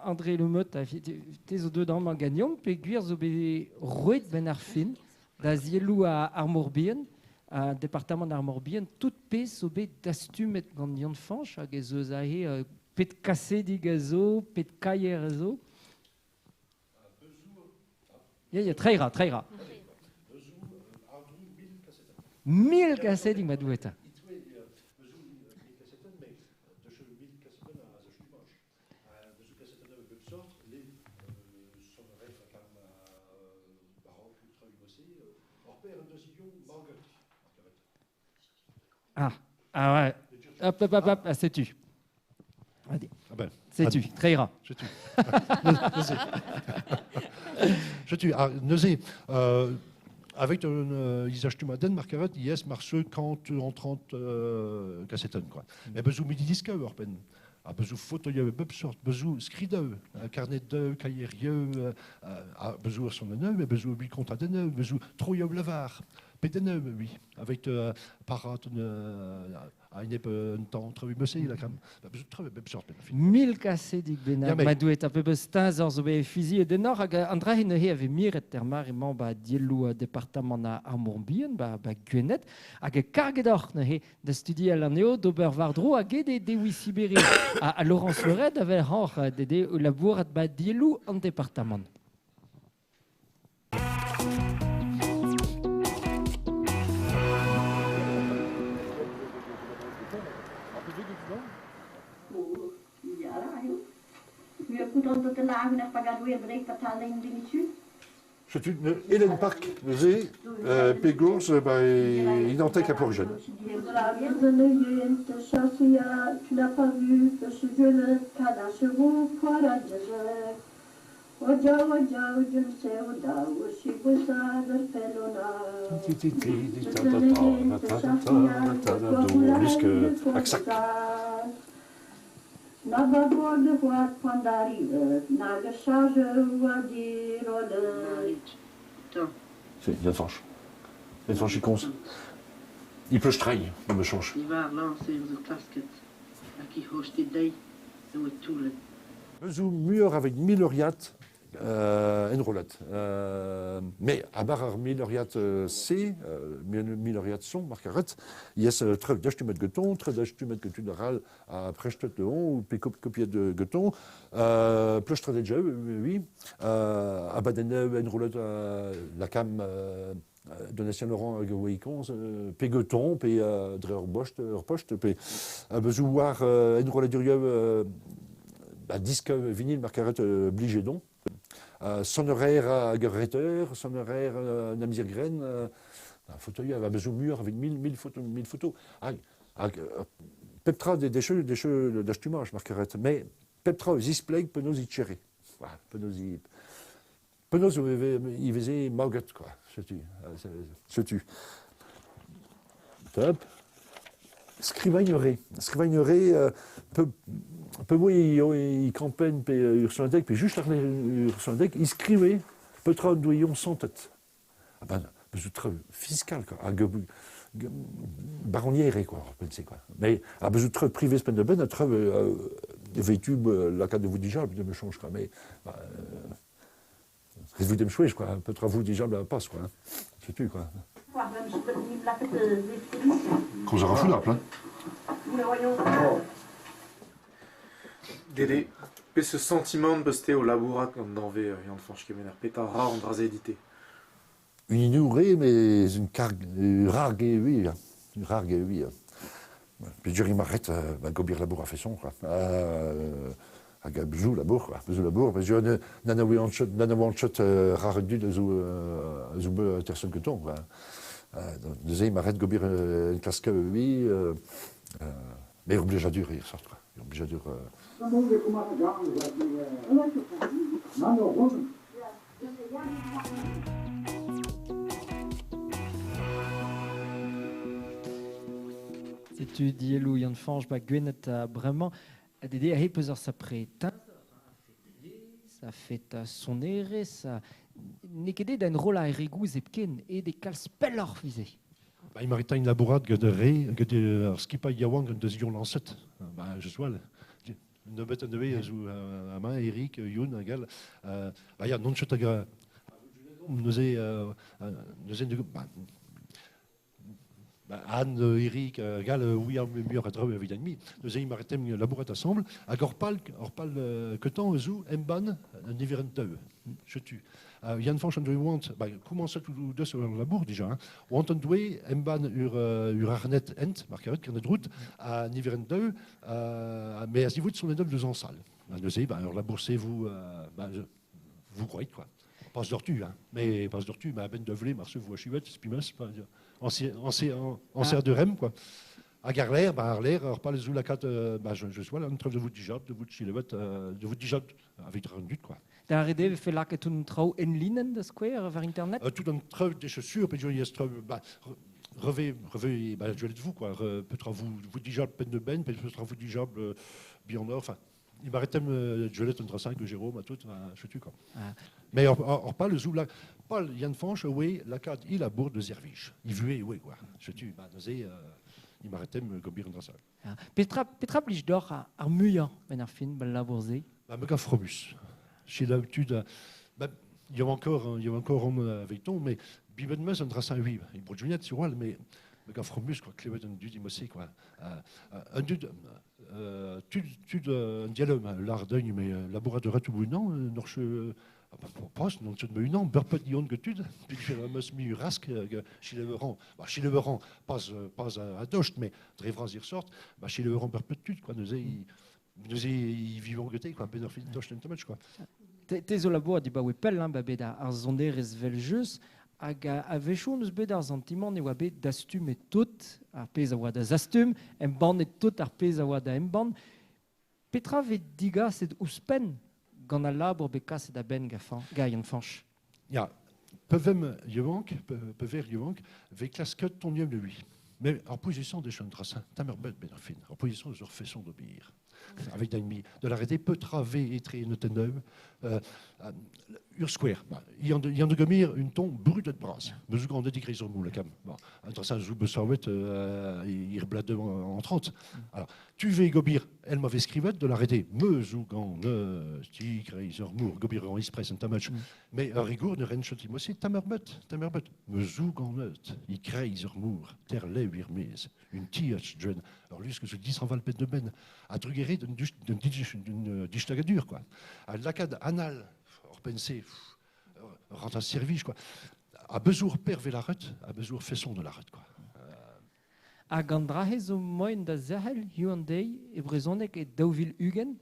André Le Meut, te zo deuet amañ ganeomp, peogwir zo bet roet benn ar fin da zielloù ar Mor-Bihan, departamant ar Mor-Bihan, tout pezh zo bet dastumet gant Yann Fañch, hag ez eus aze pet kasedig a zo, pet kaier a zo. Ya, ya, treira, treira. 1000 kasedig, ma Doue 'ta. Ah, ah ouais. Hop, hop, hop, hop, ah, setu. Allez. Ah ben, Setu, treira. Setu. Neuze. Setu, ah, neuze, avec un izastumadenn mar karet, yes, mar seu kant an 30 kasetenn, quoi. Mais bezou midi diskeu ur penn. Ha bezou fotoioù a bep sort, bezou skridoù, karned-deu, kaierioù, ha bezou ur sonennoù, mais bezou ur kontadennoù, bezou troioù lavar, pedennoù, oui, avec parat a-enep un tamm traoù meuse, la kam. Bezou traoù a bep sort. 1000 kasedig bennak, ma Doue, ha pebezh teñzor zo bet fiziet ennoc'h, hag an dra-se neuze a vez miret er mare-mañ ba dielloù departamant ar Mor-Bihan, ba Gwened, hag karget oc'h neuze da studial anezho, d'ober war-dro hag aet eo Dewi Sibéré ha Laurence Leret a wel hañr dede o labourat ba dielloù an departamant. Setu Hélène Park, neuze, pegourz, ba, identik a Plourjen. Lusk aksak. C'est Yann Fanch. Yann Fanch, il cons. Il pleut trail, il me change. Bezou mur avec mille riat enrolat. Mais à bar ar mille riat C, mille riat son, markaret, yes trev d'ach tu met geton, trev d'ach tu met que tu ral a prestet de on, ou pe copiet de geton, pleuch tre de oui, abaden enrolat la cam Donatien Laurent hag oa ikons, pe geton, pe dre ur bost, ur post, pe bezou war enroladurioù ba, disk vinyle markaret blijedon. Sonnerer hag ur reteur, sonnerer un amzer gren, un fauteuil a bezou mur avec mille photos, mille photos. Hag, hag, pep tra de decheu, decheu d'achtumage markaret, mais pep tra eus ispleg penaos i tchere. Voilà, penaos i penaos i veze maget, quoi. Setu, setu. Top. Skrivagnere. Skrivagnere, pe, pe moi i kampen pe ur sondek, pe just ar ur sondek, i skrive petra douillon sans tête. Ah ben, bezo tra fiscal, quoi. Hag, baronnière, quoi, pense, quoi. Mais, ah, bezo tra privé spen de ben, a tra vétub la carte de vous déjà, de me change, quoi. Mais, bah, vous dem chouech, quoi. Petra vous déjà, la passe, quoi. C'est tu, quoi. Qu'on aura fou là, hein. Dédé, pe ce sentiment de beste au labourat gant danve Yann Fanch Kemener, peta ra an draze édité. Une inouré, mais une cargue, une rare oui, hein. Une rare oui. Puis je m'arrête, ben, gobir labour a fait son, quoi. Hag a bezou labour, quoi. Bezou labour, parce que nana oe an chot, nana oe an chot rare dud a zo be terson keton, quoi. Neuze m'arrête gobir une classe que oui, mais oblige à dur, il sort, quoi. Oblige à dur. Setu dielou Yann Fanch ba gwenet bremañ a dede a he peus ur sapre ça fait sonere, ça n'eo ket da enroll a erregouz hepken e de kalz pelloc'h vize. Ba, il une labourat gant ur re, gant ur skipailh yaouank gant deus ion lañset. Ba, je soal. Nebeut an nevez a zo amañ, Eric, Youn, hag all. Ba, ya, non chot hag a... Neuze, neuze, ba, ba, Anne, Eric, hag all, oui, ar muioc'h a draoù evit an mi. Neuze, il m'arrêtait labourat ensemble. Hag ur pal, ur pal ketan eus zo, emban, un niverenn teù. Setu. Yann Fanch an doe oant, ba, komañset ou deus ur labour déjà, hein. Oant an doe emban ur arnet ent, markaret, kernet rout, a niverenn teù, mais a zivout son enneuf deus an sal. Ba, neuze, ba, ur labour se vous, ba, je, vous croyez, quoi. Pas d'ortu, hein. Mais pas d'ortu, mais à ben de vlé, marse vous achivet, spimas, pas, en en en, en serre de rem, quoi. Hag ar l'air, ba, ar l'air, ar pal zo lakat, ba, je, je sois là, entre de vous dijab, de vous chilevet, de vous dijab, avec rendu, quoi. Da ar ede vefe laket un traoù en linen da skouer war internet? Tout un traoù des chaussures, pe je traoù, ba, revez, revez, ba, je de vous, quoi. Re, peut-être vous, vous dijab pen de ben, peut-être vous dijab, bien en or, enfin, il m'arrêtait, je l'ai un 5 Jérôme, à tout, enfin, je tue, quoi. Ah. Mais or, or, or, pas le zou, la, pas Yann Fanch, oui, la carte, il a bourre de Zervich. Il vuait, oui, quoi. Je tue, bah, naze, il m'arrêtait, me gobir un dressage. Ah. Petra, petra blij d'or a, ar muiañ, ben ar fin, ben labour-se? Bah, me gaf Frobus. Chez l'habitude, bah, il y a encore, hein, il y a encore un avec ton, mais biben meus un drassin, oui, il brûle Juliette sur elle, mais me gaf Frobus, quoi, Clément, un dud, il me sait, quoi. Un dud, tu, tu, un dialogue, l'ardeugne, mais laboratoire tout non, norche, Pas, non ket me unan, berpet ion getud, puis meus mi rask chileveran, ba chileveran pas a dost, mais dre vras ir sort, ba chileveran berpet tud, quoi, neuze i vivant gete, quoi, ben ur fin dost en tamatch, quoi. Te zo labour di baoe pell, hein, ba bet ar sonerezh vel-just, hag a-wechoù neus bet ar santimant e oa bet dastum e tout ar pezh a oa da zastum, embann e tout ar pezh a oa da embann. Petra vez digaset ouzhpenn gant al labour bet kaset a-benn gant Fañch? Ya, pevem yaouank, pever yaouank, vez klasket ton de lui. Mais ar position de chon trasin, tamer bet ben ar fin, ar position eus ur façon d'obéir. Avec d'ennemi, de l'arrêter peut traver etre une ur square. Il y en de gomir une ton brut de bras. Meus grand de digris sur moule kam. Bon, un zou besawet ir blad en 30. Alors, tu veux gobir, elle m'avait scrivet de l'arrêter. Meus ou gant tigre mour gobir en express un tamach. Mais un rigour ne ren choti moi c'est tamerbet, tamerbet. Meus ou gant neut, i kreiz ur mour, ter lev ir mez, une tiach jeune. Alors lui ce que je dis en pet de ben, a drugere d'un dishtagadur quoi. A lakad anal or pense rend un service quoi. A besour perve la ret, a besour façon de la ret quoi. Hag an drahe zo moen da zerc'hel hiziv an deiz e brezhoneg e 2020?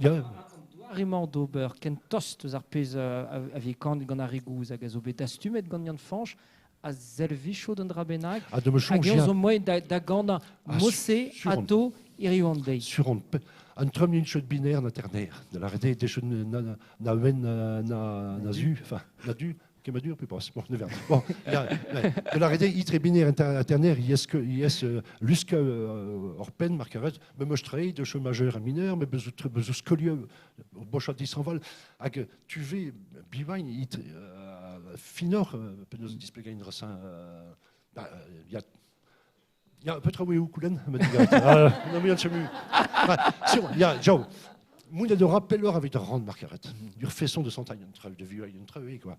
Ya. An doare emañ d'ober ken tost eus ar pezh a vez kanet gant ar re gozh hag a zo bet dastumet gant Yann Fañch a servicho d'un dra bennak. Ah, de me Hag soñj, eo ya. zo moen da ganañ Ah, mose sur on. ato hiziv an deiz. Sur on. An trum une chute binaire na ternaire. De l'arrêter des chutes na na wen na na zu, enfin na du kemadur puis pas. Bon, ne vert. Bon, ya, ouais. De l'arrêter itre binaire ternaire, yes que yes luske orpen markaret, me mostrei de cheveux majeur à mineur, mais besoin besoin scolieux bochat disanval hag tu ve bivain itre finor penaos displegain rasin bah, ya. Ya, petra oe ou koulen, ma digaret. Non, mais yann mu. Sur, ya, jau, moun a de rappelleur avec de rand markaret. Ur façon de santagne, un treu de vieux, un treu, quoi.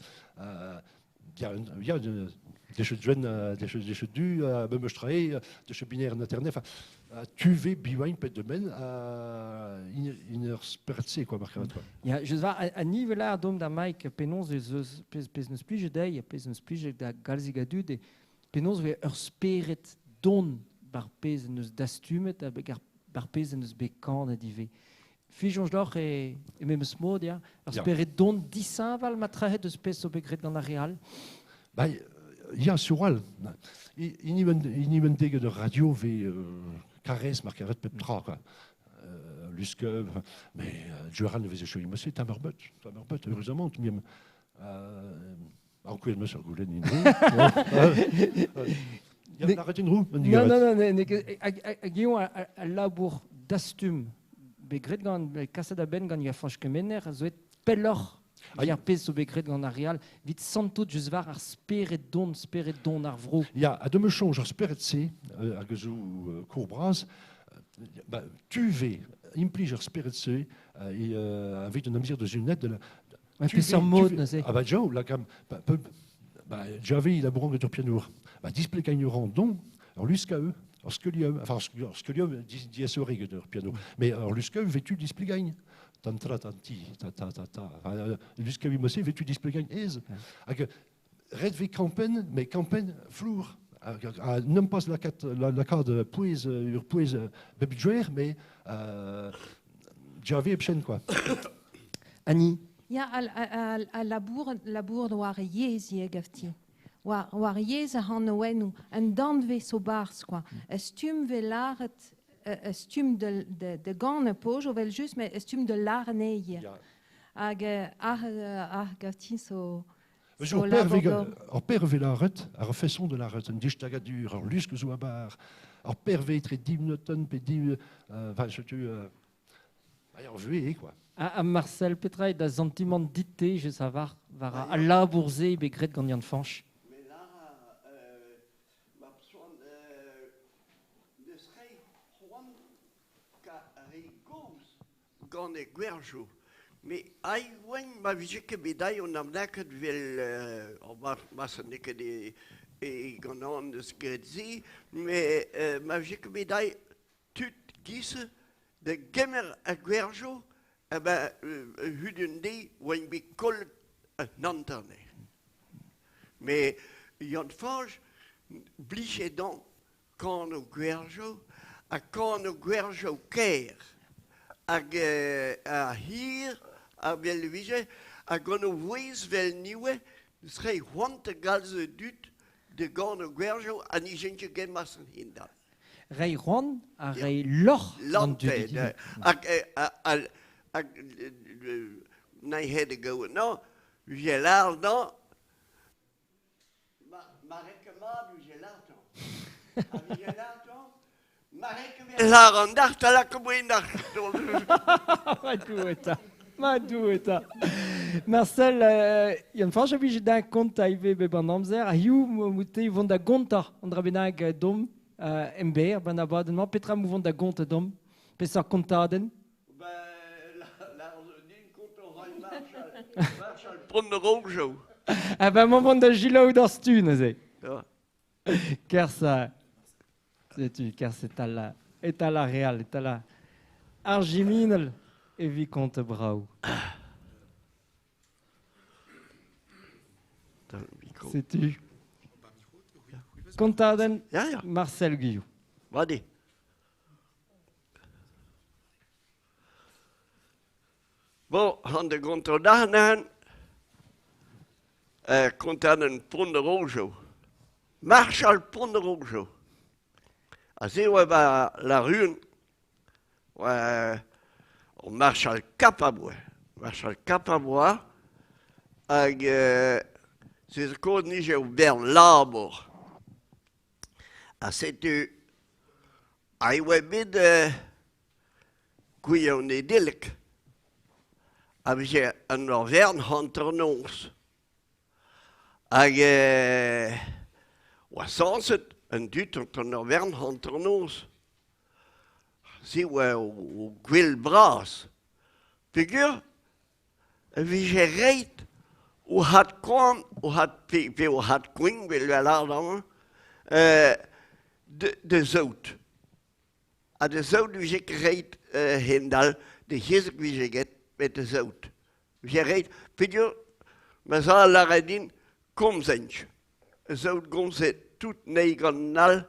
Ya, ya, des chutes jeunes, des chutes du, me mostrei, des chutes binaires en internet, enfin, tu ve biwain pet de men, in ur spertse, quoi, markaret, quoi. Ya, je va a nivel ar dom da Mike penaos eus eus pez pez neus plije dezhi, pez neus plije da galzig a dud, e penaos ve ur spered don bar pez neus dastumet ha bar pez neus bet kanet ivez. Fijoñj loc'h e memes mod, ya. Ur Ya. spered don disheñval ma trahet eus pez zo bet graet gant ar re all. Ba, ya, sur all. Hini ben deg de radio ve karez mar karet pep tra, quoi. Luske, mais Joran ne veze choi mosse, tamerbet, tamerbet, heureusement, miem. Ar kouet meus ur goulenn in. Ya, Ne- l'arrêt une roue, on Non, digaret. non, non, ne, ne, hag, hag, hag eo a labour dastum bet graet gant, bet kaset a-benn gant ya Fañch Kemener, a zo et pelloc'h Ah, ar pezh zo bet graet gant ar re all, evit santout just war ar spered don, spered don ar vro. Ya, a de me soñj ar spered-se, hag zo kour bras, ba, tu ve implij ar spered-se, et avec un amzer de zunet de la, Ouais, tu peseurt ve, tu mod, ve- neuze. Ah bah, jau, la gamme, bah, peu, bah, j'avais il a bourrang de pianour. Bah, display gagnera don, alors l'USKE, alors scolium, enfin, alors scolium, dis, de piano. Mais alors l'USKE, vêtu display gagne. Tantra, tanti, ta, ta, ta, ta. Enfin, l'USKE, mossé, vêtu display gagne, aise. Hag, red ve kampen, mais kampen flour. Hag, hag, non pas la kat, la, la kad pouez, ur pouez, bep jouer, mais, j'avais epchen, quoi. Annie. Ya, al labour war yezh ivez gafti. War yezh a han oennoù, un danvez zo barzh, quoi. A stumm ve laret, a stumm de gant a poj, ovel just, mais a stumm de larne ivez. Ya. Hag, ar gafti zo Eus zo ur per labour vega, d'or. ur per ve laret, ar façon de laret, un dishtagadur, ur lusk zo a bar, ur per ve etre dimnoten pe dim, enfin, je tu, bah, ur vue, quoi. A Marcel Petra da sentiment dite, je savar, var a labour-se bet graet gant Yann Fañch. Mais là, ma besoin, ne serait c'hoant ka re gozh gant e gwerjoù. Mais ai oen ma vije ket bet dai on am lakaet vel, or ma se n'eo ket e gant an eus graet se, mais, ma vije ket bet dai tud giz de gemer a gwerjoù Eh ben, hud un de, oan bet kollet an anterne. Me Yann Fañch blije dan kan o gwerjo, ha kan o gwerjo ker. Hag a hir, a vel vije, hag gant o vouez vel niwe, srei c'hoant a galz dud de gant o gwerjo, ha ni ket get mas an hindal. Rei c'hoant a rei loc'h an dud. Hag hag nei het go no, vije lar no, ma reke mat vije lar Ha vije lar ma reke lar an dart a lak moen ar. Ma dou eta. Ma dou eta. Marcel, Yann Fañch a vije d'un kont a ive bep an amzer, a hiu moute vont da gonta an dra bennak dom ember, ban abadenn-mañ, petra mou vont da gonta dom? Peseurt kontadenn? Ben, la, din kont o rai Marshall, Marshall Ponderojo. Ah ben, m'en vont da gilaou d'ar stu, neuze. Ja. Kerz, setu, kerz etal la, etal la real, etal la ar jiminel e vi kont brao. Setu. Kontadenn Ja, ja. Marcel Guillou. Vadi. Bon, han de gonto darnen, kontadenn Ponderojo. Marshal Ponderojo. A se oa ba la run, oa o Marshal Kapaboa. Marshal Kapaboa, hag se zo kod nije o bern labour. A setu, a oa bet gouiañ Nedeleg. A vije an ur vern hanternoz. Hag oa sañset an dud an ur vern hanternoz. Se oa o gwell bras. Peogwir e vije reit o had koan, o had pe, pe o had koin, vel vel ar amañ, de zout. Ha de zout vije ket reit hendal, de hezek vije get met de zout. Vije reit, peogwir, ma za lâret din, komzench. Zout gomzet tout nei gant al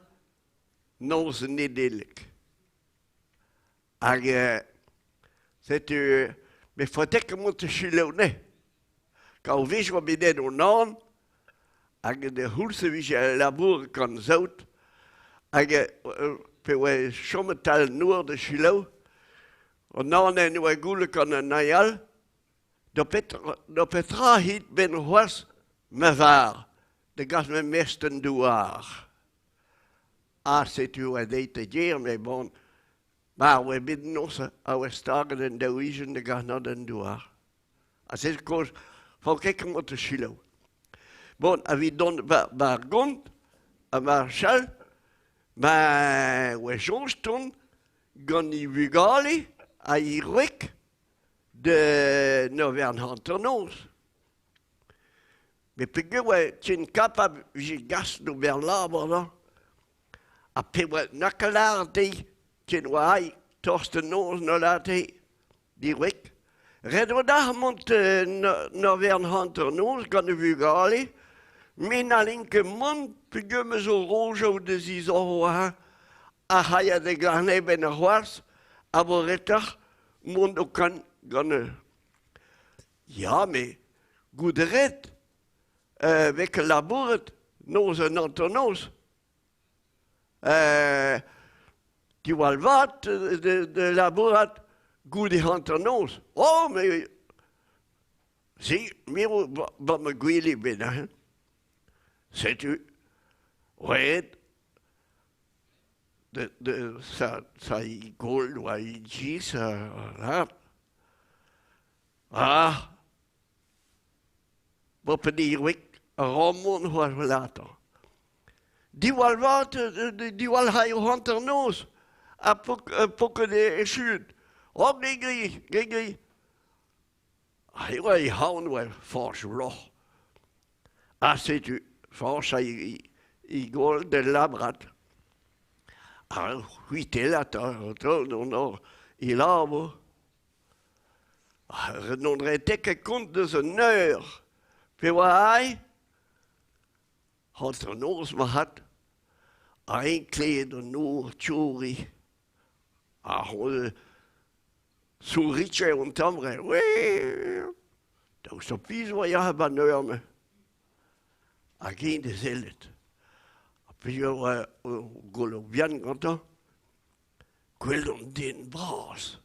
noz Nedeleg. Hag setu, me fotek mont te chilaou ne. Ka o vij oa bet o nan, hag de c'houlz e vije labour gant zout, hag pe oa chomet tal nour de chilaou, o nan en oa goule gant an all, do petra hit ben c'hoazh me var, de gas me mesten douar. A setu oa deit e ger, me bon, ma oa bet noz a oa staget en daouijen de gas nad en douar. A se koz, fo ket mont te chilaou. Bon, a vid don bar gont, a marchal, ma oa soñj ton gant i vugale a i rwek de novern hanternoz. Me peogwir oa tien kapab vije gas d'ober labour da. A pe oa nakalar dezhi tien oa ai torst noz no la dezhi di rwek. Ret oa d'ar mont novern hanternoz gant e vugale, me n'hallin ket mont peogwir me zo rojo de zizor oa a c'haia de garne ben ar c'hoazh, a vo retoc'h mont o kan gant Ja, me gout ret, vek labouret noz an hanternoz. Diwall vat de labourat goude hanternoz. Oh, me si, miro ba ma gwele bet, hein. Setu, ret, de sa i gol oa i giz, ha. Ah, bo pe wik a ramon c'hoazh later. Diwall vat, diwall c'hai o hanternoz, a pok de echuet. Oh, gri, gri, gri. A oa i haon oa Fañch loc'h. A setu, Fañch a i gol de labrat. A c'hwitellat, a non, i labour. Non rete ket kont deus un eur. Pe oa ai? Hanternoz ma hat. A eñ klevet an nor tchouriñ. Ha c'hoant sourritje an tamm re. Daoust ha pizh oa ya 'ba 'n eur-mañ. Hag eñ da sellet. Ha peogwir oa ur golo bihan gantañ, gwelet an den bras.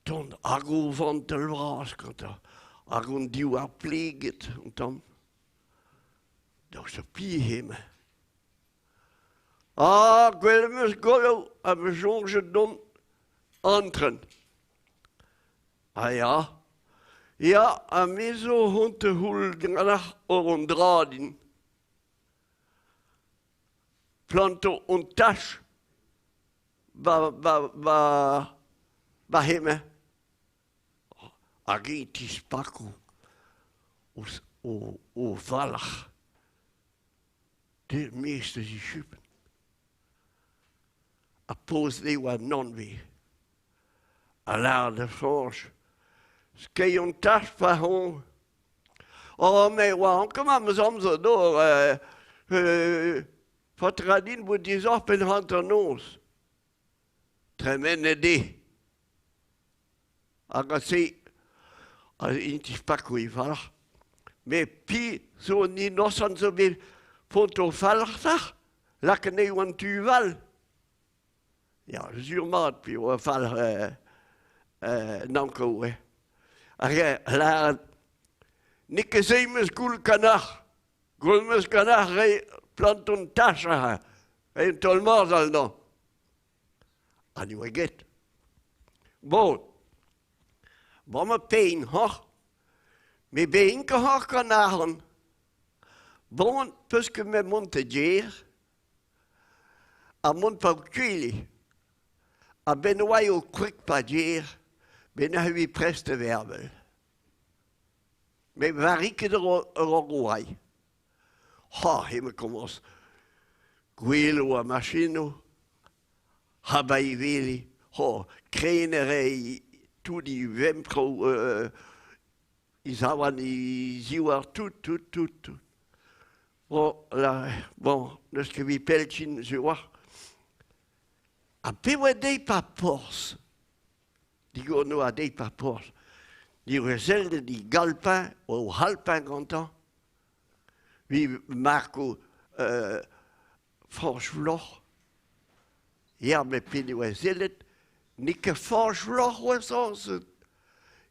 Tont hag o vantell vras gantañ, hag an divhar pleget un tamm. Daoust ha piv eo-mañ? Ah, gwelet 'm eus golo ha 'm eus soñjet dont antren. Ah ya, ya, ha me zo 'hont da c'houll ganeoc'h ober un dra din. Planto un tach ba ba ba ba hemañ. Hag eñ 'tispako o valc'h. Deut 'maez da zichupenn. Ha poz e oa nann-ve. Ha lâret da Fañch, skeiñ an tach pa on. Oh, me oa ankomañ 'm eus amzer d'ober faotr a din bout dizoc'h penn hanternoz. Tremenet eo. Hag a-se, int dispako e falc'h. Met piv zo an inosant zo bet pont o falc'h lakaet anezho an tu all. Ya, sur-mat piv oa falc'h Nanko, eh. Hag lâret, n'eo ket se 'm eus goul kanac'h. Goul 'm eus kanac'h re plant an tach aze, un taol-marzhal 'nañ. Ha ne oa ket. Bon, bon ma pein hoc'h, me bein ket hoc'h gant arc'hant. Bon, peus ket me mont da gêr, ha mont pa kuilh. A-benn oa eo kwreg pa gêr, ben a hui prest da vervel. Me vari ket ur oai. Ha, hemañ komañs gwelo ha machinoù, ha ba e wele, ho, kren a rae tout e vemproù, e zaouarn, e ziwar, tout, tout, tout, tout. Bon, là, bon, n'eus ket evit pell-chin, sur oa. Ha pe oa dezhi pa porzh? Digor noa dezhi pa porzh. Diwezheldet e galpañ, o c'halpañ gantañ. Vi Marco Fañch Floc'h. Ya, met pe ne oa sellet, n'eo ket Fañch Floc'h oa sañset.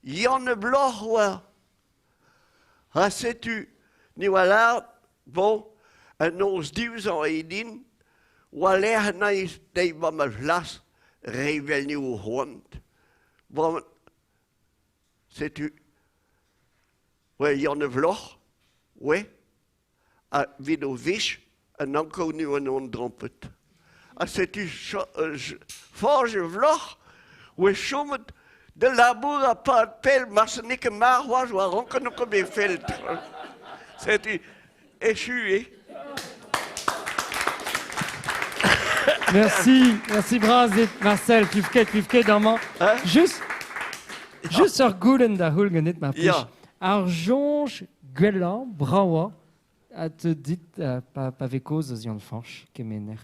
Yann y Bloc'h oa. Ha setu, ne oa lâret, bon, un noz diwezhañ eo din, oa lec'h anezhi dezhi 'ba ma flas, re 'vel n'eo c'hoant. Bon, setu, oa Yann y Floc'h, oe, ha 'vit o wech, an Ankoù 'neoa 'n drompet. Ha setu Fañch e vloc'h oa chomet da labourat 'pad pell marse n'eo ket marv c'hoazh oa ranket n'eo ket bet fellt. Setu echu eo. Merci, merci bras dit Marcel, pifket, pifket amañ. Hein? Just, just ur goulenn da c'houl ganit mar plij. Ya. Ar soñj gwellañ, bravañ a teu dit pa vez kaoz eus Yann-Fañch Kemener.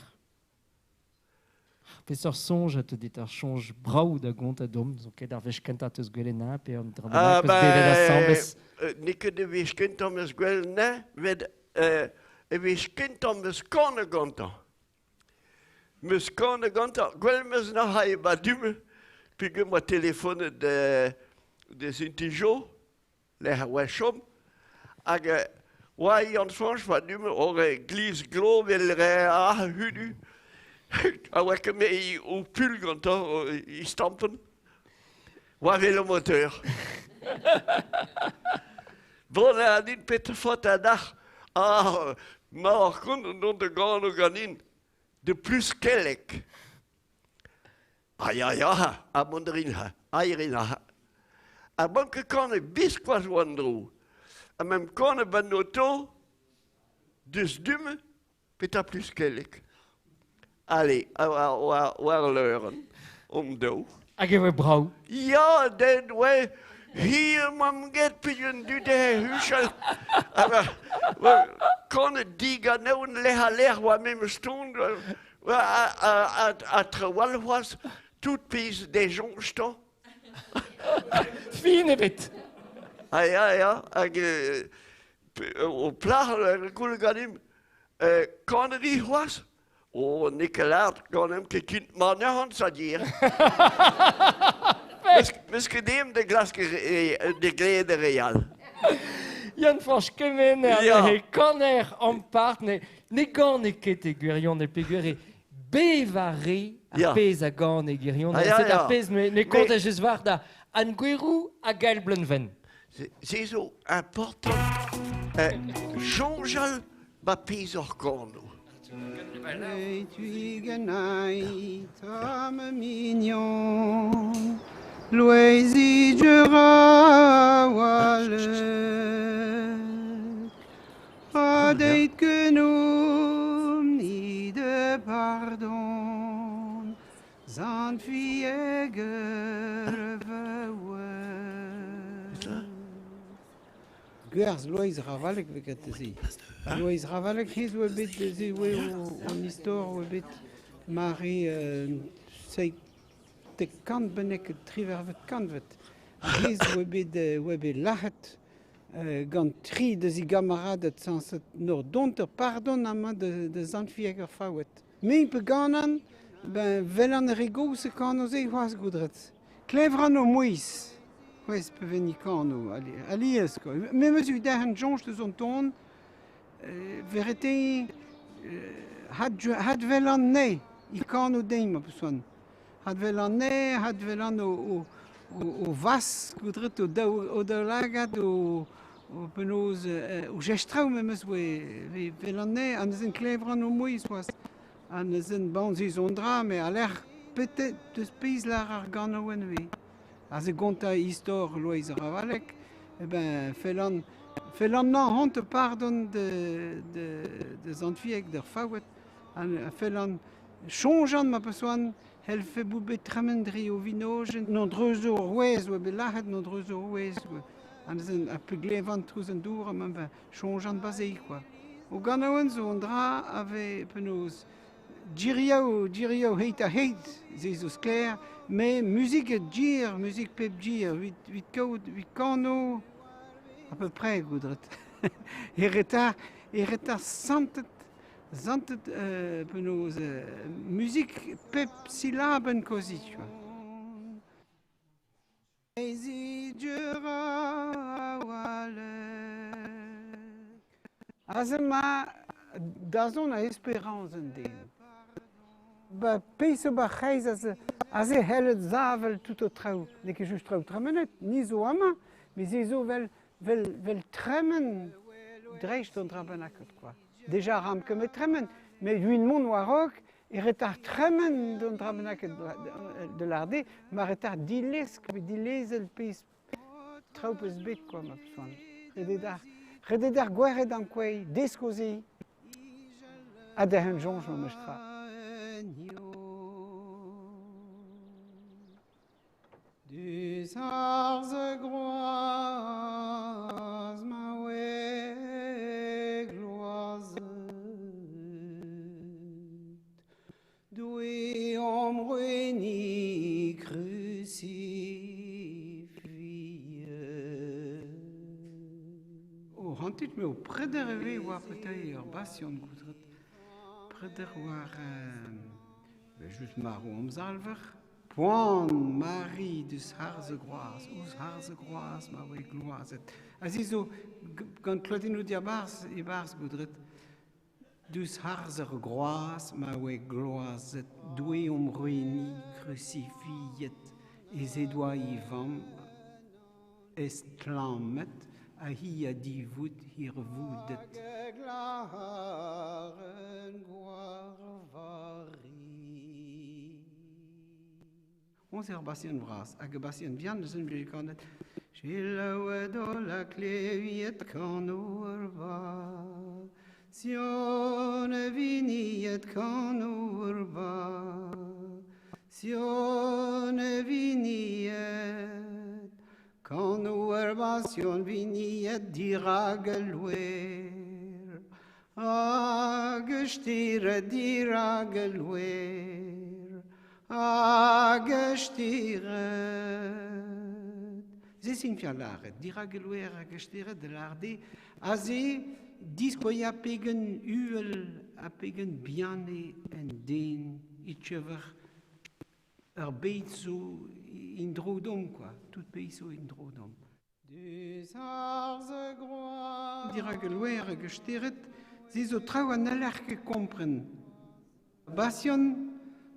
Peseurt soñj a teu dit ar soñj brav da gontañ deomp zo ket ar wech kentañ 'teus gwelet anezhañ pe an dra bennak 'peus bevet asambles? N'eo ket e wech kentañ 'm eus gwelet anezhañ, met e wech kentañ 'm eus kanet gantañ. 'M eus kanet gantañ, gwelet 'm eus nac'hañ e ba du-mañ peogwir 'm boa telefonet da Sinti-Jo. lec'h a oa chom hag oa Yann-Fañch war du hor glizh glovel re ar hudu a oa ket me o pull gantañ e stampenn war velomoteur. Bon a din petra faot a dac'h ah ma oc'h kont dont da gano ganin de plus kelleg. Ah ya ya, ha mont a rin ha, rin ha. Ha bon ket kanet biskoazh war an dro. Ha mem kanet ban oto, deus du-mañ, petra plus kelleg. Allez, war leurenn, omp daou. Hag e oe brau. Ya, den oe, hir mam get pigeon du de huchel. Kon diganeun leh a lec'h oa memes ton, a trawal c'hoaz, tout piz de jonjtan. Fin ebet. Ah ya, ya, hag o plac'h goul ganim, kaneri c'hoaz? O, Nikolard, ganem ket kint manerhan sa dir. Meus ket dem de glask de glede real. Yann Fañch Kemener, ne kaner ampart, ne gane ket e gwirion e peogwir e bevare ar pezh a gane e gwirion. C'est ar pezh ne kont a just war da Anne Gouerou hag Gaël Bleunven. Se zo important soñjal ba pezh hor kano. Mignon, Loeizi A deit genom ni de pardon, Zant Gwerz Loeiz Ravalek ve ket zi. Loeiz Ravalek hez oa bet zi oa an istor oa bet mari sei te kant bennek trivervet kantvet. Hez oa bet lac'het gant tri deus i gamaradet sans nor donter pardon amañ de zantfieg ar faouet. Me pe ganan, ben vel an re gozh e kano se c'hoazh goudret. Klevran o mouiz. C'hoazh pe veni kano, alies quoi. Me meus eu derc'hen soñj deus an ton, verete had vel an ne, i kano dein ma peus. Had vel an ne, had vel an o vas goudret o daoulagad o penaos o jestraou memes oe vel an ne, an eus klevran o mouiz c'hoazh. An eus bon ze zo dra, me a lec'h peut-être deus peiz lar ar ganouen we. A ze gonta istor Loeiz Ravalek, eh ben fellan nan hont pardon de zantfieg d'ur faouet, an fellan soñjan ma peus helfe bout bet tremen dre o vinojen, non dreuzo rouez oa bet lac'het, non dreuzo rouez, an eus a peglevan trouz an dour, am ben soñjan bazei, quoi. O ganaouen zo an dra ave penaos djiriaou heit a heit, ze zo sklaer, me muzik e djir, muzik pep djir, huit kaout, huit kano, à peu près goudret. E retar santet penaos muzik pep silaben kozi, tu vois. Aze ma dazon a espérance an den. Ba peiz o ba c'hreiz aze hellet zavel tout o traoù. N'eo ket just traoù tremenet, ni zo amañ, met se zo vel tremen dreist an dra bennaket, quoi. Deja ram ket met tremen, met huin mont war-raok e retar tremen d'an dra bennaket de l'arde, ma retar dilesk, dilezel peiz traoù peus bet, quoi, ma peus. Redet ar gwered an kouei, deskozi, a derc'hen soñj ma meus tra. Dus arz groaz ma oe gloazet, Doue omreni crucifié. O hantit me o preder eve war peut-être ur basion goudret. Preder war just maro amzalver. Poan Marie dus harze groaz, ouz harze groaz ma oe gloazet. A ze zo, gant Claudine diabarz, e barz goudret, dus harze groaz ma oe gloazet, doue om ruini crucifiet, e ze doa i vam estlammet, a hi a divout hirvoudet. On ur basien vras, hag ur basien vihan eus un blij kanet. Selaouet holl a kleviet kano ur va, Sion e viniet kano ur va, Sion basion viniet, Kano ur basion viniet dirag el wer, Hag e stiret dirag el wer, Hag e stiret. Se sin fia laret, dirag el wer hag e stiret de larde, aze diskoia pegen uhel a pegen biane en den itchever ur beit zo in drodom, quoi. Tout pays zo in drodom. Deus arz groa. Dirag el wer hag e steret, se zo traoù an n'haller ket kompren. Basion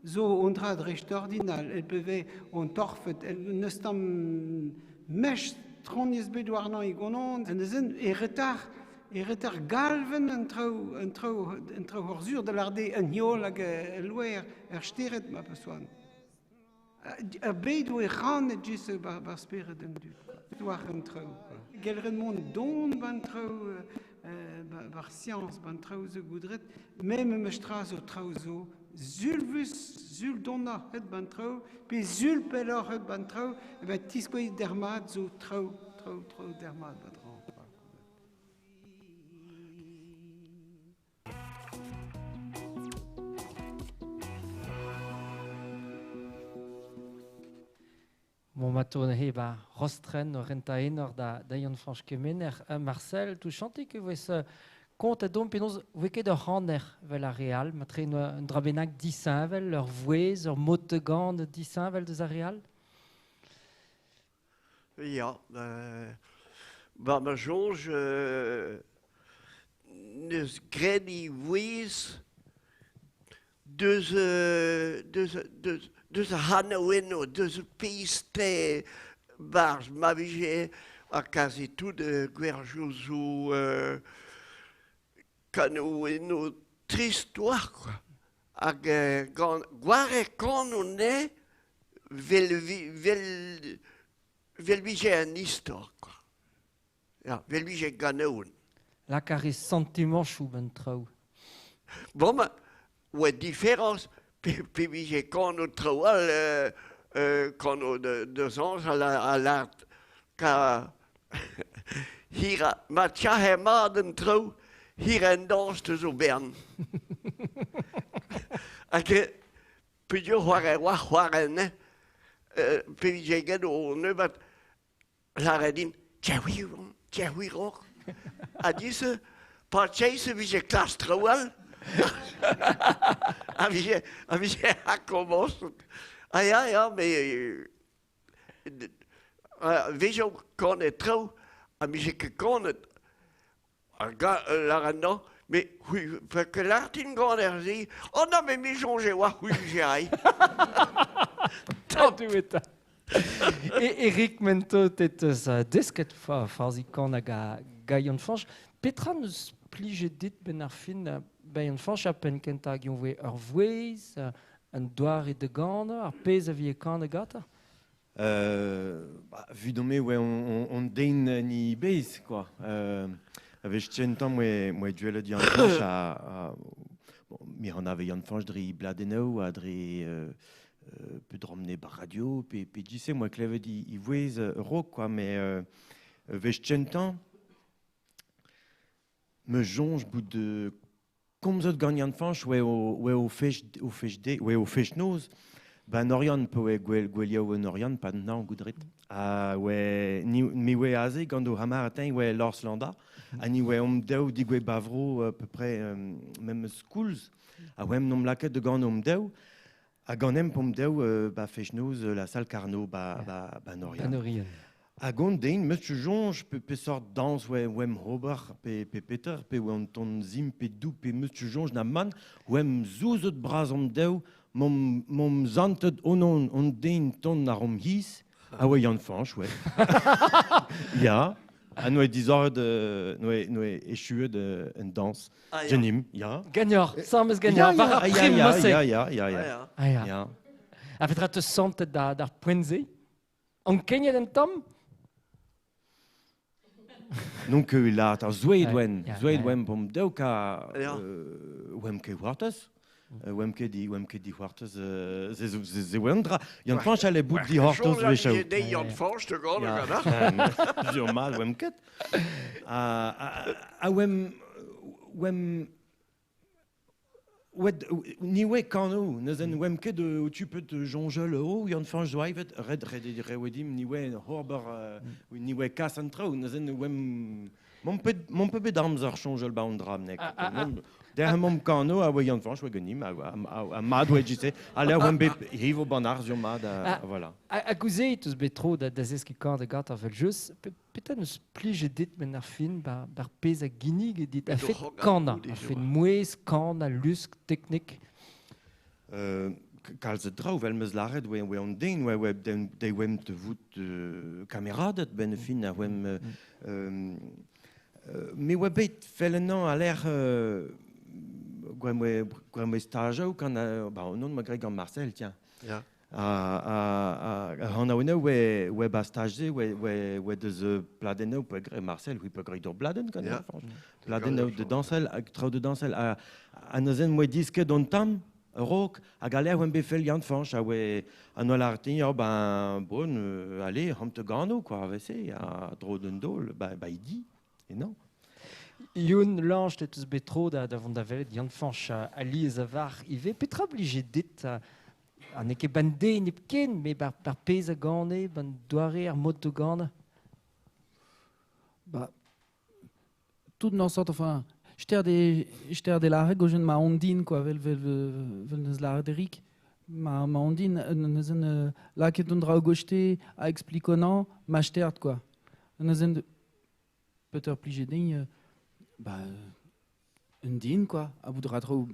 zo on dra dreist ordinal, el peve on torfet, el neus tamm mech troniez bet warnañ e gonon, en eus e retard, e retard galven an traoù, an traoù, an traoù hor zur da larde an hiol hag el wer, er steret ma pesoan. Ar bet o e ran et just bar speret an dud, quoi. War an traoù, quoi. Gelren mont don ban traoù, bar science, ban traoù zo goudret, mem em eus zo traoù zo, zulvus, zul donna het ban traoù, pe zul pelloc'h het ban traoù, e ben tiskoe dermat zo traoù, traoù, traoù dermat ban traoù. Bon, ma tourne he ba Rostren o renta enor da Yann Fañch Kemener. Marcel, tout chanté que voes kont a dom penaos voe ket ur c'haner vel ar real, ma tre un dra bennak disheñvel, ur vouez, ur mod de gant disheñvel deus ar real? Ja, ba ma soñj, neus graet i vouez deus, deus, deus, deus ar c'hanaouennoù, deus piste barz ma vije a kazi tout gwerjoù zo kanaouennoù trist oar, quoi. Hag gant gware kanoù ne vel vi, vel, vel vije an istor, quoi. Ja, vel vije ganaoun. Lak ar e sentimanchoù ben traoù. Bon, ma, oa différence pe vije kanoù traoù all, kanoù de zanz a la, a l'art ka hira, ma tchahe mat an traoù, hira en dans deus o bern. Hag peogwir c'hoar e oa c'hoar en, pe vije get o neubat lâret din, tchaouir, tchaouir oc'h. A dise, pa tchaise vije klas traoù all. A vije, a vije a komañset. Ah ya, ya, mais vezo kanet traoù, a vije ket kanet. Ar ga, lâret non, mais c'hwi, fe ket lâret gant ar se. Oh non, mais me soñje oa c'hwi vije ai. Tant eta. E Eric Mento tet eus desket farzi kan hag a Gaillon Fañch. Petra neus plijet dit ben ar fin Gaillon Fañch a penn kentañ hag voe ur vouez, un doare de gant, ar pezh a vie kan gata? Bah, vu dome, ouais, on den ni bez, quoi. Avec tchentan, moi, duel Yann Fañch a, bon, mir an ave Yann Fañch dre bladennoù, a dre pe dromne bar radio, pe dise, moi, klevet i vouez rok, quoi, mais vech tchentan, me jonge bout de komzot gant Yann Fañch, ouais, au fech, au fech de, ouais, au fech noz, ba Oriant, pe ouais, gwel, gweliao en Oriant, pa nan goudret. Ah, ouais, ni, mi ouais aze, gant o hamar atin, ouais, Lors Landa, ha ni ouais, om daou digwe bavro, à peu près, même schools, ha ouais, nom laket de gant om daou, ha ganem pom daou, ba fech noz, la salle Carnot, ba, ba, ba Oriant. Ba Oriant. Ha gant den, meus jonge, pe sort dans, ouais, ouais, Robert, pe Peter, pe ouais, on ton zim, pe dou, pe meus jonge na man, ouais, zouzot bras om daou, mom zantet onon on den ton ar om his, ah ouais, Yann Fañch, ouais. Ya. Ah, noe dizor de, noe échoué de en danse. Ah, ya. Jenim, ya. Gagnor, ça meus gagnor. Ya, Var ar ya, prim ya, mosse. ya, ya, ya, ya. Ah, ya. Ah, ya. Ya. A petra te santet d'ar poenze? An kenyet en tamm? Donc, la, ar zoueid Ouais, wen, ya, zoueid ya. wen pom daou ka, Ya. wem ke wartas. Oem ket di, oem ket di c'hoartez, ze zo, ze oa un dra. Yann Fañch allait bout di c'hortoz wechaou. Yann Fañch te gant gant Sur mal, oem ket. A oem, oem, oed, ni oe kano, neuzen oem ket o tupet jonjel, oh, Yann Fañch zo aivet, red, red, rewedim, ni oe horber, ni oe kas an traoù, neuzen oem, Mon pe bet amzer chonjel ba an dra, nek. Der mom kano a oa Yann Fañch oa ganim, a mad oa jise. A l'er oa bet hivo ban ar zo mad, voilà. A gouzeit eus bet tro da zeski kan da gat ar vel jus, petra neus plije dit men ar fin bar pez a ginnig dit a fet kana, a fet mouez, kan, a lusk, teknik. Kalz a draoù, vel meus laret, oa an den, oa de oem te vout kameradet ben fin, a oem... Me oa bet fel an a l'air gwen oe stajaou kan ba non ma greg gant Marcel, tiens. Ja. A han a oa oe ba stage oe deus pladennou pe gre Marcel, oui pe greg d'ur bladen kan Ja. Pladennou de dansel, traoù de dansel a neuzen moe disket on tam rok hag a l'air oa bet fel Yann Fañch a oe an oa l'artin ya ben bon allez ham te gano quoi avese a dro d'un dol ba ba idi et non. Youn Lange te eus bet tro da vont da velet Yann Fañch a liez a var ive petra blije dit a n'eo ket ban den hepken me bar pez a gane ban doare ar mod do gane. Ba tout dans sorte enfin j'ter des lare gojen ma ondine quoi vel vel vel neus lare d'Eric ma ondine neuzen laket un dra gochte a explikonant ma j'terd quoi neuzen Peter plije din ba un din quoi a bout dra tro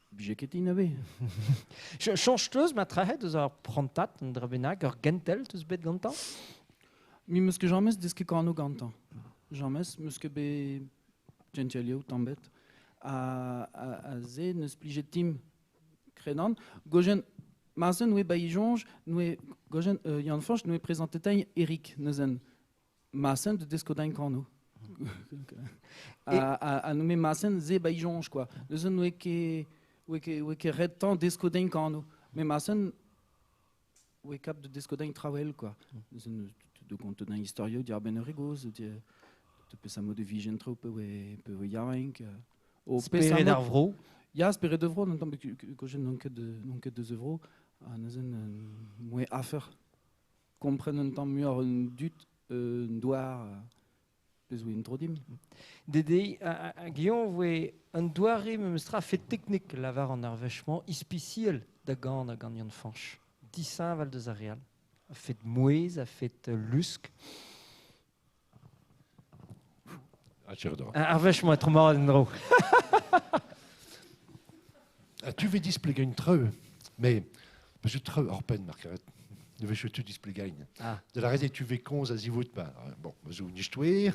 bije ket din ave. Change teus ma trahet eus ar prantat un dra bennak ur gentel teus bet gantañ? Mi meus ket jamez deus ket kano gantañ. Jamez meus ket bet gentelioù tambet a ze neus plije tim krenan. Gojen marzen oe ba ijonj noe gojen Yann Fañch noe prezentetain Eric neuzen. Marzen de deskodain kano. A nommé Masen ze ba ijonj quoi. Neuzen oe ket red tan deskodain kano. Mais Masen oe kap de deskodain trawel quoi. Neuzen de konte d'un historio dir ben eur goz, de pes a mod de vijen tro pe oe yarenk. Speret ar vro. Ya, speret de vro, non gojen non ket deus vro. A neuzen moe afer kompren un tamm muioc'h un dut un doar peus oe un tro dim. Dede, a Guillaume voe un doare memes tra fet teknik lavar an ar vechement ispiciel da gant a gant Yann Fañch. Disin val deus ar real. A fet mouez, a fet lusk. A tire Ar vechement tro mar en dro. A tu ve displegain treu, mais parce que treu hors peine, Margaret. Ne ve tu displegain. De la rede tu ve konz a zivout ba. Bon, bezo nichtouer,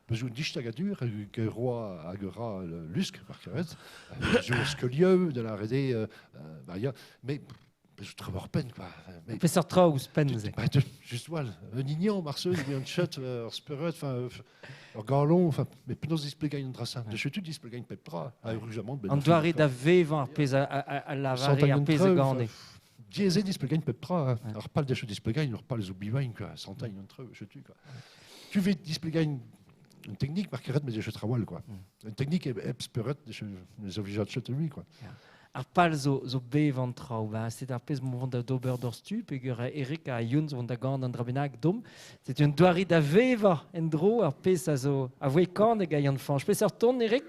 bezo nichtagadur, hag roi hag ra lusk, Margaret. Bezo skelieu de la rede, ba ya, mais bezo treu hors peine quoi. Mais peseurt traoù ouzhpenn neuze. Ba just wal, un ignan marseul, un chat, ur speret, enfin ur galon, enfin mais penaos displegain an dra-se. De chetu displegain pep tra, a urujamant ben. An doare da vevañ ar pezh a lavare ar pezh a gane. Diaezet displegain pep tra, ar pal de displegain, ar pal zo bivain, quoi, santain entre eux, je tu, quoi. Tu veux displegain une technique, marqueret, mais je travaille, quoi. Une technique eb speret, je les oblige à chet lui, quoi. Ar pal zo bev an traoù, ba, c'est ar pezh mont da d'ober d'ur stu, peogwir Eric a Youn zo da gant an dra bennak dom. C'est un doare da vevañ en dro ar pezh a zo a voe kan hag a Yann Fañch. Peseurt ton, Eric?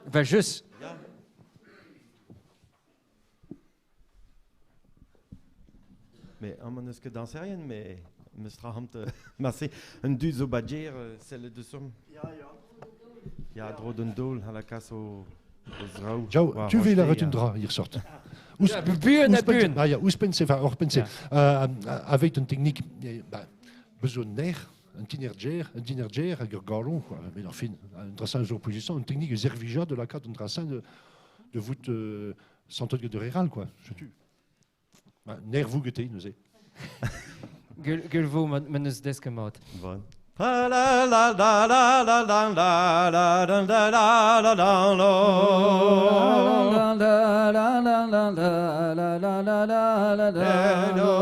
Va just. Mais an eus ket danserien, mais meus tra hamt marse un dud zo badjer celle de somm. Ya, ya. Ya, dro d'un dol, a la kas o zraou. Ciao, tu veux la retundra, il ressort. Buan. Ah, ya, ouzhpenn se, enfin, orpenn se. Avec une technique, bah, besoin d'air, un tinerger hag ur galon, quoi. Mais enfin, un drassin zo opposition, une technique zervija de la carte un drassin de voûte santot de réral, quoi. Je tue. Nervou gete, neuze. Gul vo ma neus desk mat. Bon. La la la la la la la la la la la la la la La la la la la la la la la la la No,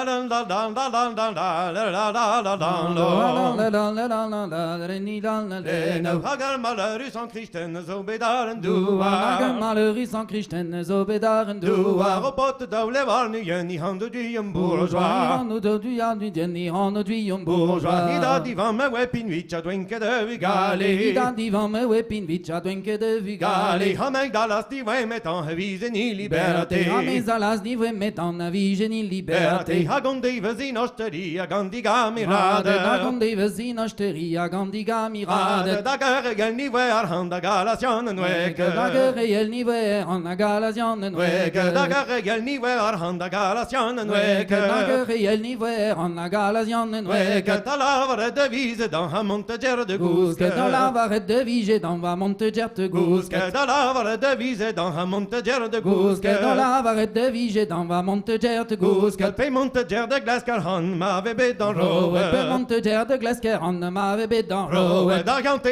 la la la la la la la la la la la la La la la la la la la ni la la la No, hagar malheurus an kristen zo bedar en Hag douar. malheurus an kristen zo bedar en Douar douar o pot daoule war nu yen i hand du un bourgeois. Ni han du ya du den ni han du yon Bourgeois, bourgeois i da divan me wepin witch a dwenke de Gale vugale. da divan me wepin witch a dwenke de Gale, vugale ha meg dalas di met an hevizen i liberté. Ha mez alas ni voe met an avijen in Liberté, liberté ha gonde vezin osteri a gandi Rade gamirade. da gonde vezin osteri a gandi Rade gamirade da geregel ni we ar hand a galasian en weke. Da geregel ni we an a galasian en Weke da weke geregel ni we ar hand a galasian en Weke da weke. geregel ni we an a galasian en Weke weke ta lavare devise dan ha monte de Gousket da gousket. lavaret de vije dan va monte gerte Gousket gousket da lavare devise dan ha monte de Gousket da gousket. lavaret de vije dan va monte gerte Gousket gousket pe monte de glaskar han ma ve bet dan Roet pe roe. monte gerte glasker an ma ve bet dan Roe roet da gant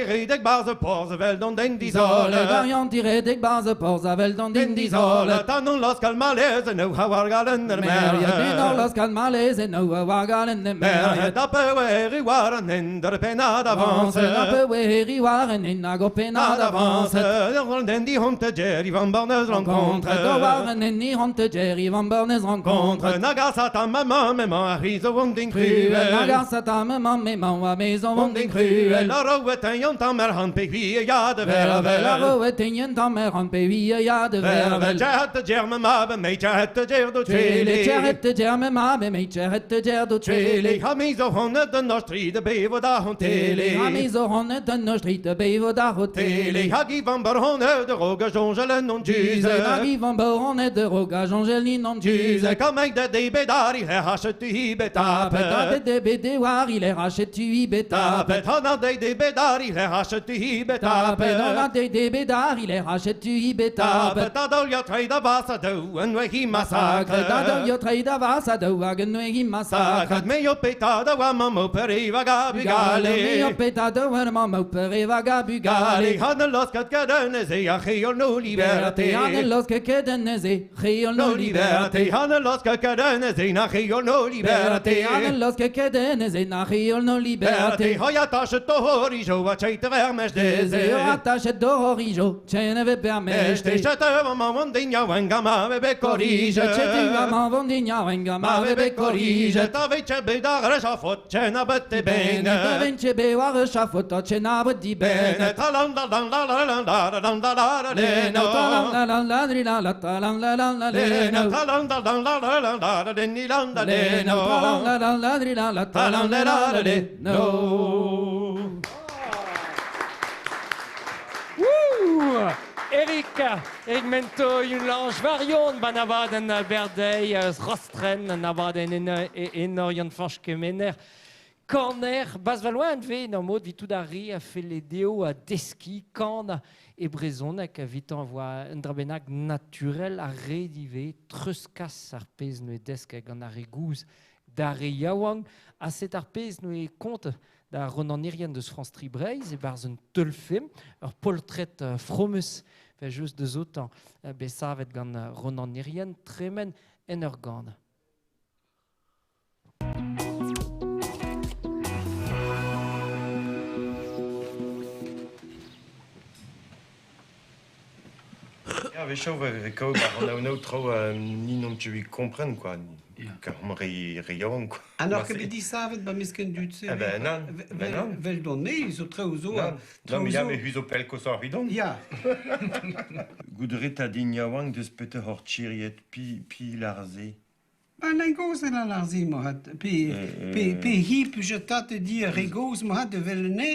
barz porz vel don den Dizole dizole. variant tiredek barz porz avel dan din Den dizole dizole ta non los kal malaise no ha war galen er Merriet din mer. los kan malaise no war galen ne Merriet merriet da pe eri war an ender pena d'avance. Avance na pe weri war en en hag o pena d'avance. d'avance Den di honte Jerry van Barnes rencontre. Contre do war en en ni honte Jerry van Barnes Contre rencontre Nagasata maman maman a rizo wonding Cruel cruel. Nagasata maman maman a maison Wonding wonding cruel. cruel La roet en jont an mer han pe hvi ja de Vervel vervel. roet en yen mer han pe vi ya de Vervel vervel chat germe ma be me chat ger do Trele trele. tjerette germe ma be me tjerette ger do Trele trele ha me zo honne den nostri de bevo da hon Tele tele. ha me zo honne den nostri de bevo da ho Tele tele ha gi van barhonne de roga jongelen non Juze juze. hag van borne de roga jongelin non Juze juze kam de de bedari he hashet tu hi Tapet betape. de bede war il est rachet tu i betapet Tapet hana de de bedari he hashet tu hi Tapet on a betape. de de bedar il est rachet tu i betapet Tapet adol ya treida vasa do en we hi Massacre da do massacre. yo treida vasa do wagen we hi massacre Sacre me yo petada wa mamo periva Gale me gabigale. yo peta do war mamma pereva Gale gabugale han los kat kadene ze ya khio no Liberté liberté. an los ke kedeneze khio No no liberté liberté han los kat kadene ze na khio no Liberté liberté. an los ke kedeneze na khio no Liberté liberté hoya tache to horijo wa cheite vermej Deze deze. attaché d'orijo tjene ve Este permeste chate maman wandinja wengama me be Corrige, corrige. chetu maman vendinja wenga ma Ma ve be be corrige corrige ta veche be da resha fot chena bete Bene bene. vence be war chafot tjena di Bene bene ta lan da lan la la la la la la la la Le le no ta no. la la la la la la la la la la Le le no no ta lan da lan la la la la la ni lan da Le le no ta la no. la la la la la Ta ta lan la la la la la la le le no no. Ouh Eric, Eric Mento, un lange varion, banavaden berdei, rostren, navaden enor yann Fañch Kemener. Corner, bas valoin ve, n'en mod vi tout arri a fait les deo a deski, kan e brezonek a vit envoa un drabenag naturel a redive, treuskas ar pez no e desk hag an ar e gouz d'ar e yaouang, a set ar pez no e kont da Ronan Irien deus France Tri Breiz e barz un teulfilm, ur poltret fromus fe just deus otan besavet gant Ronan Irien, tremen en ur gant. Ya, wechoù ve kaout ar an ao tro ni non tu kompren, quoi. Kar am re, re yaouank, quoi. An ar ket bet disavet ba misken dud se. Eh ben nan, ben nan. Vel don ne, zo treo zo. Non, non, mais ya, me huzo pel koso ar vidon. Ya. Goudret a din yaouank deus pete hor tchiriet pi, pi larze. Ba n'en goz en an ar zi mohat. Pe, pe, pe hi pu je tate di re goz mohat de vel ne,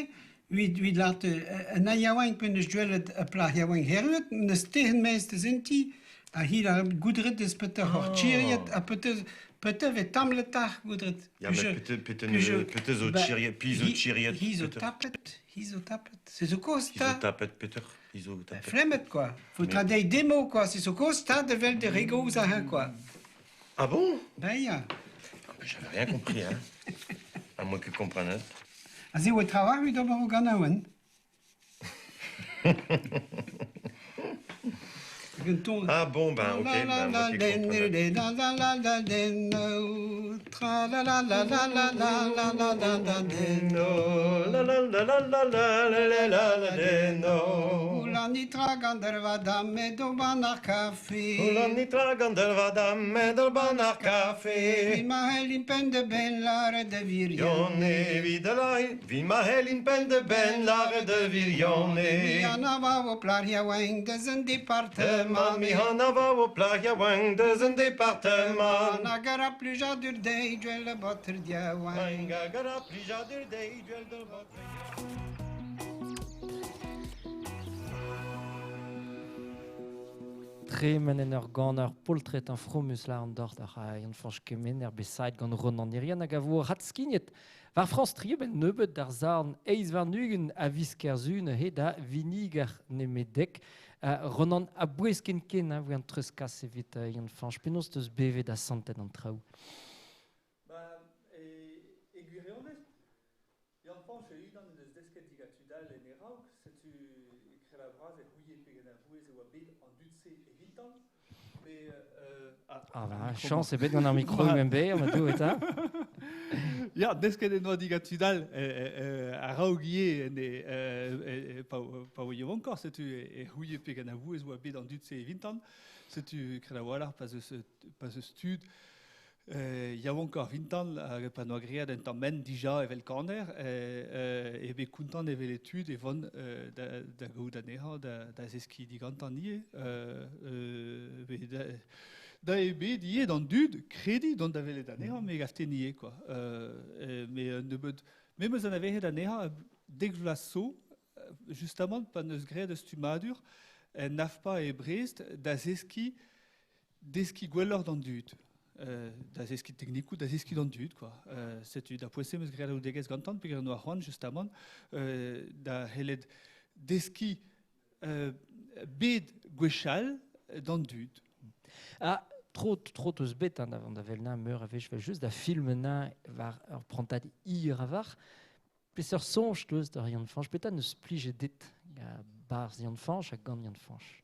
Uid, uid laat en an yaouank pen eus duellet a plah yaouank herret, neus tegen meis te zinti, a hi la goudret deus pete hor tchiriet, a pete, pete ve tamletach goudret. Ya, mais pete, pete, ne, pete zo tchiriet, pi zo tchiriet. Hi zo pete. tapet, hi zo tapet. C'est zo koz Hi zo ta. tapet, Peter. Hi zo tapet. Flemmet, quoi. Faut tra dei demo, quoi. C'est zo koz ta de vel de regoz a quoi. Ah bon Ben ya. J'avais rien compris, hein. À moins que comprenne. Aze oa trawalc'h evit ober o ganaouenn. Ah bon, ben ok, ben, moi qui comprenais. Mi hanava o plach yaouank deus un departement. Hag a ra plijadur dezhi duel da baotr yaouank. Hag a ra plijadur dezhi duel da baotr Tremen en ur ganer poltred an fromus la an dort ar Yann-Fañch Kemener bet saet gant Ronan Irian hag a vo radskignet war France 3 ben nebeut d'ar zarn eizh warn-ugent a viz Kerzu neuze da viniger nemedek. Ronan a-bouez ken-ken hein, voe an treuzkas evit Yann-Fañch. Penaos teus bevet asantet an traoù? Ba, e, e gwirionez, Yann-Fañch e-unan en deus desket digat tud all en e raok, setu kreva bras e c'houie pegen a-bouez e oa bet an dud-se evitan. Mais, ah, Ah bah, chañs ebet gant ar mikro UMB, ma dou eta. Ya, desket en doa digat tud all a-raok ivez en e, pa, pa oa yaouankoc'h, setu e c'houie pegen a-bouez oa bet an dud-se evintan. Setu kred a-walc'h pa 'z eus, pa 'z eus tud yaouankoc'h evintan hag pa n'oa graet un tamm ment dija evel kaner, eo bet kontant evel e tud e vont da, da gaout anezhañ, da, da zeskiñ digantañ ivez. Da, Da eo bet ivez d'an dud krediñ dont da welet anezhañ, me gav din ivez quoi. Me un nebeud, me 'm eus anavezet anezhañ dek vloaz zo, justamant pa 'neus graet ur stummadur en AFPA e Brest da zeskiñ deskiñ gwelloc'h d'an dud. Da zeskiñ teknikoù, da zeskiñ d'an dud quoi. Setu da poent-se 'm eus graet anaoudegezh gantan peogwir en doa c'hoant justamant da c'hellet deskiñ bet gwechall d'an dud. Ah, tro, tro teus bet hein, da vel meur a wech just da film na war ur prantad hir a-var. Peseurt soñj teus da Yann-Fañch? Petra neus plijet dit barzh Yann-Fañch ha gant Yann-Fañch?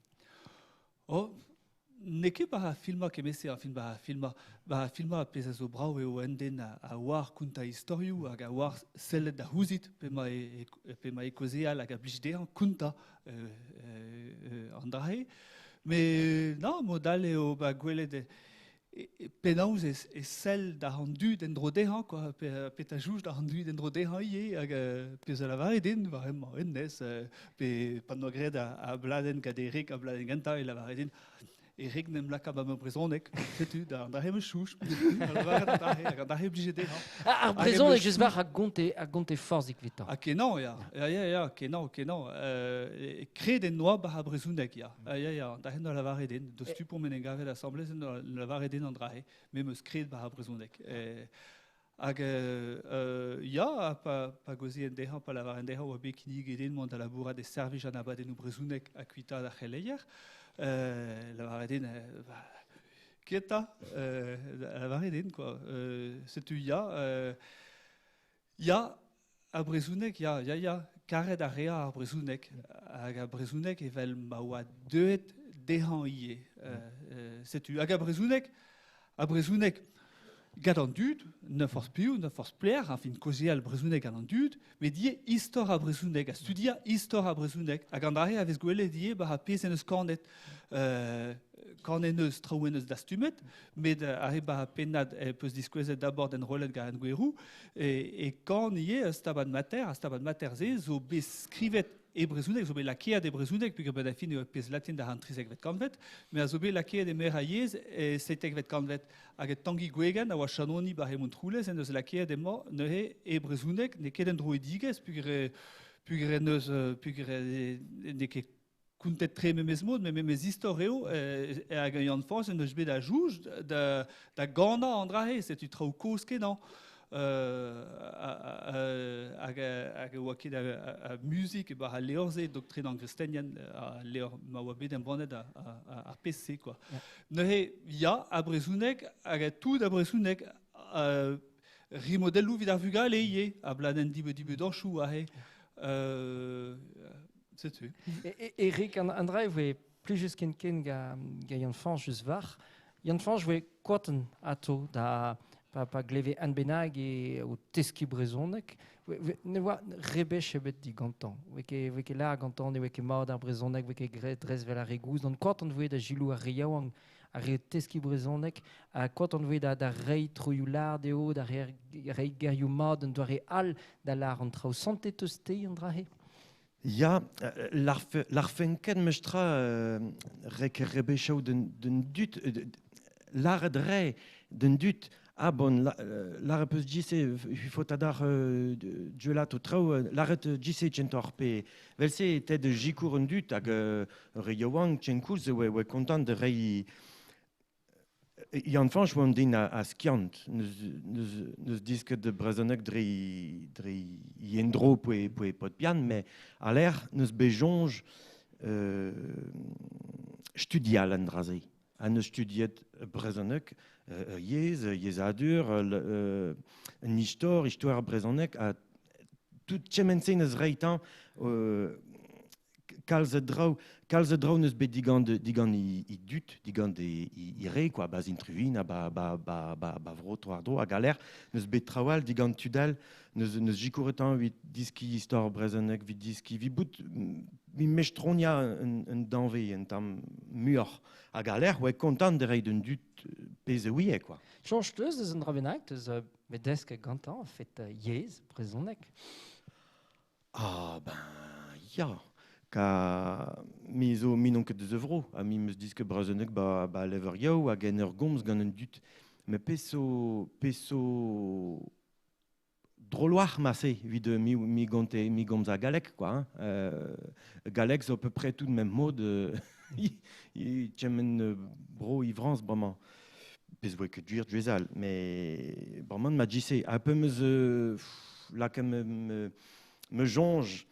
Oh, n'eo ket war ar filmañ kement-se, ar film war ar filmañ. War ar filmañ ar pezh a zo brav eo un den a oar kontañ istorioù hag a oar sellet da c'houzit p'emañ e, p'emañ e kaozeal hag a blij dezhañ kontañ an dra-se. Met non, mod all eo ba gwelet penaos e sell da an dud en-dro dezhañ, quoi, pe, petra jouj da an dud en-dro dezhañ ivez, hag pezh a lavare din war hemañ hennezh, pe pa 'noa graet ar bladenn gant Erik, ar bladenn gentañ, e lavare din Erik n'em laka ba ma brezhoneg, setu, da an dra-se 'm eus chouch, da lavaret an dra-se, hag an dra-se blije dezhañ. Ar Hag em brezhoneg eus just war a gonte forzhik evitañ. Ha kenañ, ya. Ya, ya, ya, kenañ, kenañ. Kred en doa bar ar brezhoneg, ya. Ya, ya, da hen da lavaret din. Deus tu p'omp en em gavet asambles, en doa lavaret din an dra-se. Me 'm eus kred bar ar brezhoneg. Hag ya, ha pa gaozeent dezhañ, pa lavaren dezhañ oa bet kinniget din mont da labourat e servij an abadennoù brezhonek ha kuitaat ar c'heleier, lavaret din, ba, ket 'ta, lavaret din, quoi. Setu ya, ya, ar brezhoneg, ya, ya, ya, karet a rea ar brezhoneg, hag ar brezhoneg evel ma oa deuet dezhañ ivez. Setu, hag ar brezhoneg gant an dud, na forzh piv, na forzh pelec'h, enfin kaozeal brezhoneg gant an dud, met ivez istor ar brezhoneg, ha studiañ istor ar brezhoneg. Hag an dra-se a vez gwelet ivez war ar pezh en deus kanet. Kanet eus traoù en deus dastumet, met ar re ba pennad peus diskouezet d'abord enrollet gant Gwerou, e kan ivez ur stabat mater, ar stabat mater-se zo bet skrivet e brezhoneg, zo bet lakaet e brezhoneg, peogwir bet a fin eo pezh latin da an 13vet kantved, met a zo bet lakaet e meur a yezh e 17vet kantved. Hag e Tangi Gwegen a oa chanoni bar e Montroulez en deus lakaet emañ neuze e brezhoneg, n'eo ket un droidigezh, peogwir peogwir en deus peogwir n'eo ket kontet tre memes mod, met memes istor eo, hag Yann Fañch en deus bet a jouj da, da ganañ an dra-se, setu traoù kozh kenañ. Hag hag e oa ket a muzik e-barzh al levr-se, Doktrin an gristenien, al levr ma oa bet embannet ar pezh-se, quoi. Neuze, ya, ar brezhoneg, hag tout ar brezhoneg, Rimodelloù evit ar vugale ivez, a bladenn dibe-dibe dorchoù aze. Setu. Eric, an dra e voe plijus ken ken ga, ga Yann-Fañch just war. Yann-Fañch voe koaten ato da pa gleve an bennak e o teskiñ brezhoneg. Ne oa rebech ebet digantañ. Oe ket lar gantañ, ne oa ket mat ar brezhoneg, oe ket graet dres vel ar re gozh. Gant koaten voe da selaou ar re yaouank ar re teskiñ brezhoneg, ha koaten voe da reiñ troioù lar dezho, da reiñ gerioù mat un doare all da lar an traoù. Santet eus te an dra-se? Ya, larfen ket mestra rek rebechoù d'un dud, laret re d'un dud, ah bon, laret peus djise, il faut adar duelat o traoù, laret djise tchentor pe vel-se ted jikour un dud hag re yaouank tchenkoulz oe kontant de rei Yann Fañch oa an den a skiant, neus disket de brezhoneg dre endro poe pot pian, mais a l'air neus bejonj studial an dra-se. Ha neus studiet brezhoneg, yezh, yezhadur, un istor, istor brezhoneg, ha tout kement-se neus reiñ kalz a draoù neus bet digant i dud, digant i re, quoi, ba zintruvin, ha ba vro tro ar dro, hag a l'air, neus bet traoù all digant tud all, neus jikouretan evit diski istor brezhoneg, evit diski, evit bout, mi mestronia un danve, un tamm muioc'h. Hag a l'air, oe kontant de reiñ d'un dud pezh e ouie, quoi. Soñj teus deus un dra bennak, teus bet desk gantañ, en fait, yezh brezhoneg? Ah, ben, ya. Ka mi zo mi n'on ket deus vro, ha mi meus disket brezhoneg ba lever yaou hag en ur gomz gant un dud. Me peso droloar ma se evit mi gonte mi gomz a galleg, quoi, hein. Galleg zo à peu près tout de même mode, i tchemen bro i Frans bremañ. Pezh voe ket gwir dwezal, mais bremañ ma djise un peu meus laka me soñj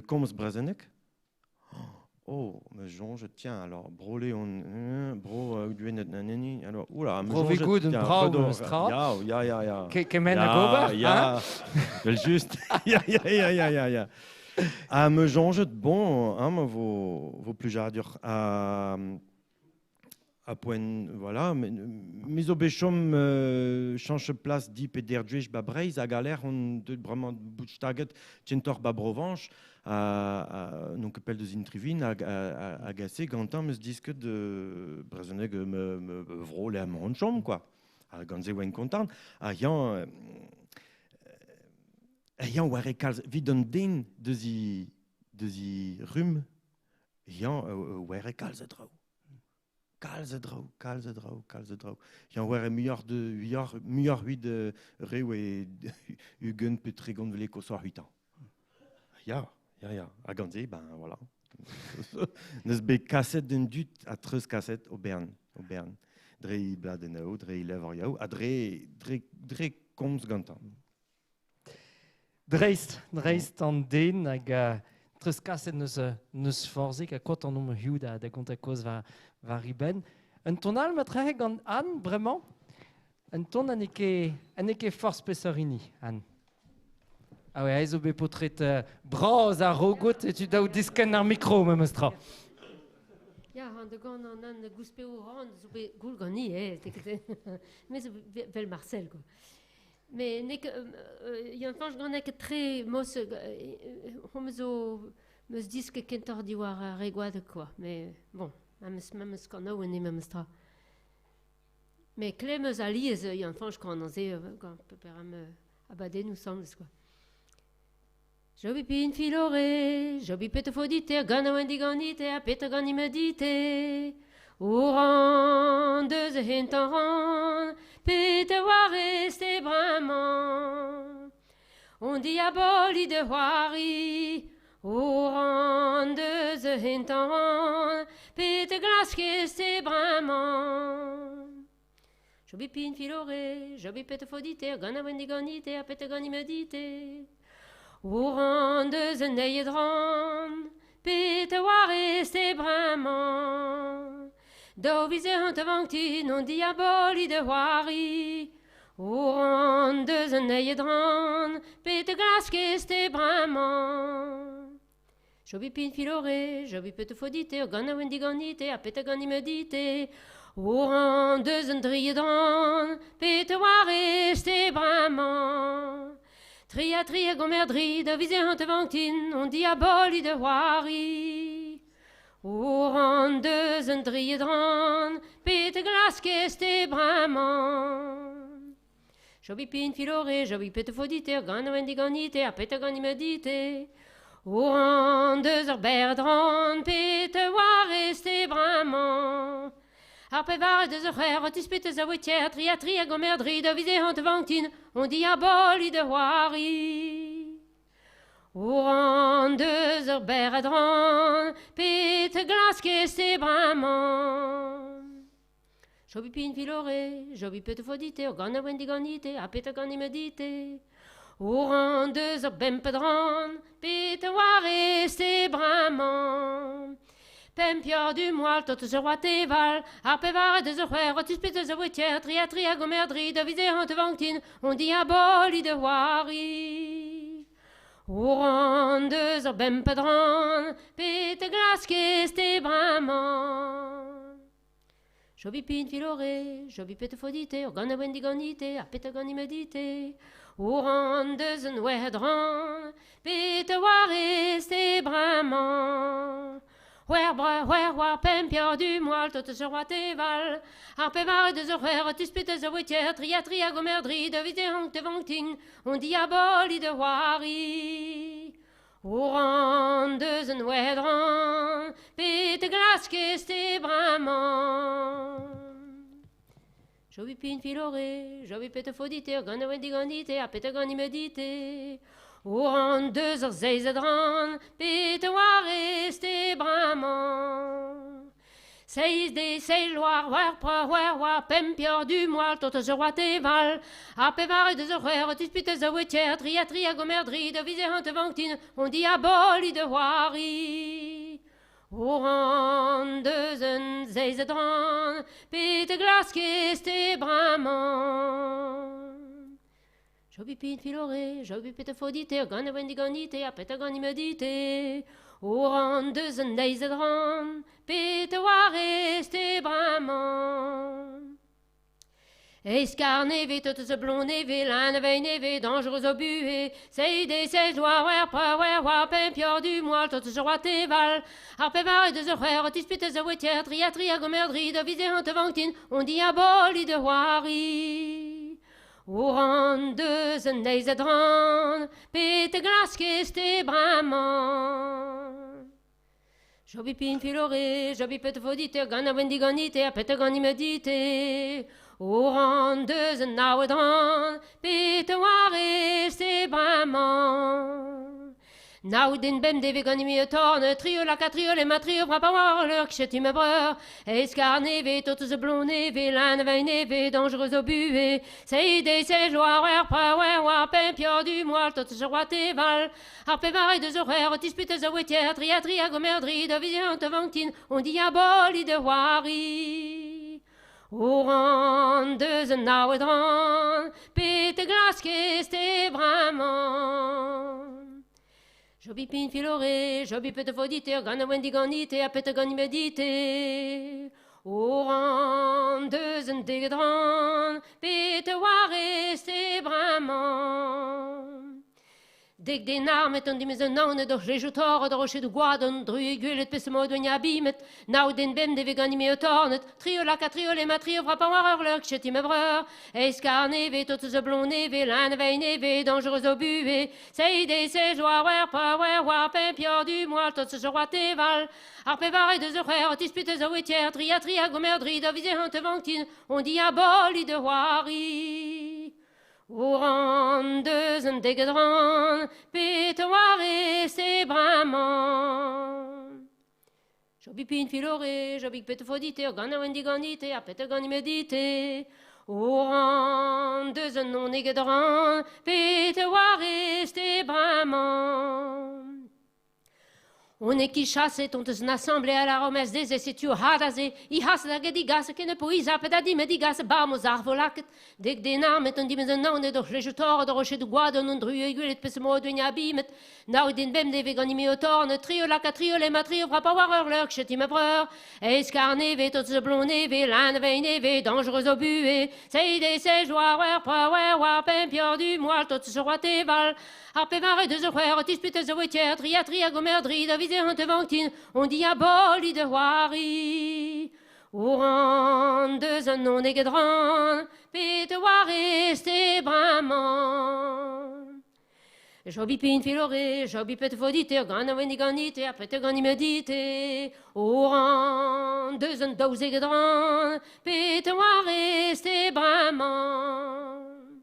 komz brezhoneg. Oh, me soñj, tiens, alors, bro Leon, bro Gwened, nanani, alors, oula, me Bro soñj, Vigoud, tiens, brav, Fredo, meus tra. Ya, ya, ya, ya. Kement Ya, hag ober, ya. hein? Vel just. Ya, ya, ya, ya, ya, ya. Ha me soñjet, bon, hein, ma vo plujadur a poent, voilà, me zo bet chom chanch plas di pe der duech ba Breizh hag a l'air on deut bremañ bout staget tchentor ba Brovanch, a non ket pell deus intruvin hag hag ase gantañ meus disket de brezhoneg me vro le am hon chom, quoi. Ha gant se oan kontant. Ha yañ war e kalz vid an den deus i rum, yañ war e kalz a draoù. Kalz a draoù, kalz a draoù, kalz a draoù. Yañ war e muioc'h de muioc'h huit re oe ugent pe tregont vle kosoc'h huitan. Ya, ya, ya. Ha gant se, ben voilà. Neus bet kaset d'un dud a treuz kaset o bern, o bern. Dre i bladennoù, dre i levr yaou, ha dre komz gantañ. Dreist an den hag treuz kaset neus forzhik ha kot an omp hiu da gontañ kozh war i benn. Un ton all ma trehe gant Anne, bremañ? Un ton ha n'eo ket forzh peseurt hini, Anne. Ah ouais, aze zo bet paotred bras ar rogot e tu daou diskenn ar mikro, memes tra. Ya, an de gant an an gouspeo ran zo bet goul gant ni, me zo vel Marcel, quoi. Mais n'eo ket Yann Fañch gant ket tre mos hom zo meus disk kentoc'h diwar ar re gwad, quoi. Mais bon, meus kanaou en memes tra. Mais kle meus alies Yann Fañch gant an se gant peperam abadennoù sembles, quoi. Jobi pin filore, jobi pet fodite, gant oen diganite, a pet gant imedite. Oran deus hentan ran, pet war este bremañ. On diaboli de c'hoari, oran deus hentan ran, pet glaske este bremañ. Jobi pin filore, jobi pet fodite, gant oen diganite, a pet gant imedite. Oran deus un eiled ran, pet war este bremañ. Daou vize an tavankti non diaboli de c'hoari. O ran deus an eiedran, pet glaskez te bremañ. Jobi pin filore, jobi pet fodite, ur gant a oen diganite, ha pet a gant imedite. O ran deus an driedran, pet warez te bremañ. Tri a tri a gomer dri, da vize an tevantin, on diaboli de hoari. O ran deus an driedran, pet glaskez te bremañ. Jobi pin filore, jobi pet fodite, ur gant a oen diganite, ha pet a gant imedite. O ran deus ur berdran, pet warez te bremañ. Ar pevar deus ur c'her, tispet eus a wetier, tri a tri a gomer dri, da vize an tevantin, on diaboli de hoari. O ran deus ur berdran, pet glaskez te bremañ. Jobi pin filore, jobi pet fodite, ur gant a oen diganite, ha pet a gant imedite. O ran deus ur bempedran, pet warez te bremañ. Pemp pior du moal, tot eus ur oa teval, ar pevar deus ur c'hwer, o tispet eus a wetier, tri a tri a gomer dri, da vize an tevantin, on diaboli de hoari. O ran deus ur bempedran, pet glaskez te bremañ. Jobi pin filore, jobi pet fodite, ur gant a oen diganite, ha pet a gant imedite. O ran deus an wedran, pet warez te bremañ. C'hwer bra, c'hwer war pemp pior du moal, tot eus ur oa teval. Ar pevar deus ur c'hwer, tispet eus a wetier, tri a tri a gomer dri, da vize hank te vantin, on diaboli de hoari. O ran deus an wedran, pet glaskez te bremañ. Jobi pin filore, jobi pet fodite, ur gant a oen diganite, ha pet a gant imedite. O ran deus ur zeiz a dran, pet warez te bremañ. Seiz de seiz loar, war pra, war war, pemp pior du moal, tot eus ur oa teval. Ar pevar deus ur c'hwer, tispet eus a wetier, tri a tri a gomer dri, da vize an tevantin, on diaboli de hoari. O ran deus un zeiz a dran, pet glaskez te bremañ. Jobi pin filore, jobi pet fodite, ur gant a oen diganite, ha pet a gant imedite. O ran deus an eiz a dran, pet warez te bremañ. Eiz kar neve, tot eus a blon neve, lan a vein neve, dangereux o buhe, seiz de seiz loar, war pra, war war, pemp pior du moal, tot eus ur oa teval. Ar pevar deus ur c'hwer, tispet eus a wetier, tri a tri a gomer dri, da vize an tevantin, on diaboli de hoari. O ran deus an eiz a dran, pet glaskez te bremañ. Jobi pin filore, jobi pet fodite, gant a oen diganite, ha pet a gant imedite. O ran deus an aouedran, pet warez te bremañ. Naou den bem deve gant imi torn, trio la katrio le matrio frappa war leur kchet me breur. Eskar neve, tot eus a blon neve, lan vein neve, dangereux o buhe. Seiz de seiz loar, war pra, war war, pemp pior du moal, tot eus ur oa teval. Ar pevar deus ur c'hwer, tispet eus a wetier, tri a tri a gomer dri, da vize an tevantin, on diaboli de hoari. O ran deus an aouedran, pet glaskez te bremañ. Jobi pin filore, jobi pet fodite, gant a oen diganite, ha pet a gant imedite. O ran deus an degedran, pet warez te bremañ. Dek den armet an dimez an aonet ur jejou torret ur roche de gwadon, dru e gwelet pes mod oen abimet, nao den bem deve gant ime tornet, trio laka trio lema trio frappa war ur leur kchet ime breur, eskar neve, tot eus a blon neve, lan vein neve, dangereux o buhe, seiz de seiz loar, war pra, war war, pemp pior du moal, tot eus ur oa teval, ar pevar deus ur c'hwer, tispet eus a wetier, tri a tri a gomer dri, da vize an tevantin, on diaboli de hoari. O ran deus an degedran, pet warez te bremañ. Jobi pin filore, jobi pet fodite, ur gant a oen diganite, ha pet a gant imedite. O ran deus an on egedran, pet warez te bremañ. On est qui chasse et on eus assemblée à la romesse des setu hadaze, i has da gedi gas ken po isa pedadi medigas bamos arvolaket, dek den armet an dimez an an d'o c'hlej tor d'o roche de gwad an dru e gwelet pes mod un abimet, nao den bem de vegan imi o torn, trio laka trio le ma trio frappa war ur leur cheti ma breur, escarne ve tot ze blonne ve lan veine ve dangereux au buet, seide se joie war pra war war pen pior du moal tot se roi teval, ar pevare de ze dispute ze wetier, tria tria gomer dri da vize an tevantin, on diaboli de hoari. Oran deus an non eget ran, pet war este bramañ. Jobi pin filore, jobi pet vodite, gant a weni ganite, a pet gant imedite. Oran deus an daouz eget ran, pet war este bramañ.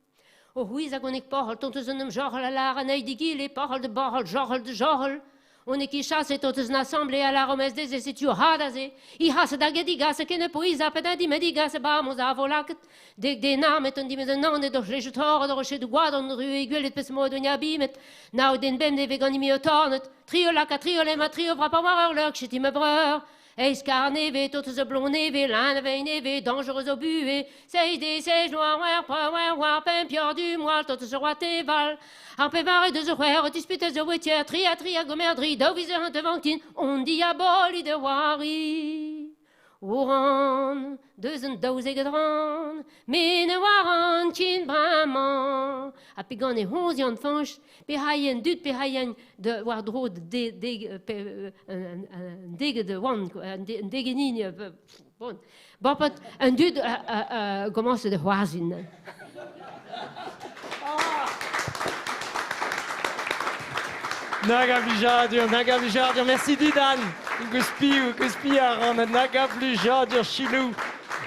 O c'hwiz hag on ek porl, tont eus an jorl a lar an eil digile, porl de borl, jorl de jorl. On est qui chasse et tot eus an assemblée à la romesse des et setu hadaze. I has da gedigas ken po isa pedadi medigas ba moz avolaket. Dek den armet an dimez an an d'o c'hlej tor d'o roche de gwad an ru e gwelet pes mod un abimet. Nao den bem de vegan imi o tornet. Trio laka trio le ma trio frappa war ur leur cheti ma breur. Escarne ve tot ze blonne ve lan veine ve dangereux au buet. Seiz de seiz noir war pra war war pen pior du moal tot ze roi teval. Ar pevare de ze c'hwer dispute ze wetier tria tria gomer dri daou vize an tevantin on diaboli de wari. Oran, deus an daouzeg dran, me ne war an kin bramañ. Ha pe gant e honz an fanch, pe haien dud, pe haien de war dro de, de, pe, an, an deg de oan, an degenin, bon. Bon, pat, an dud a, commence de c'hoarzhin. Nag a blijadur, nag a blijadur, merci Didan. Gouspi, gouspi a ran, nag a blijadur chilou.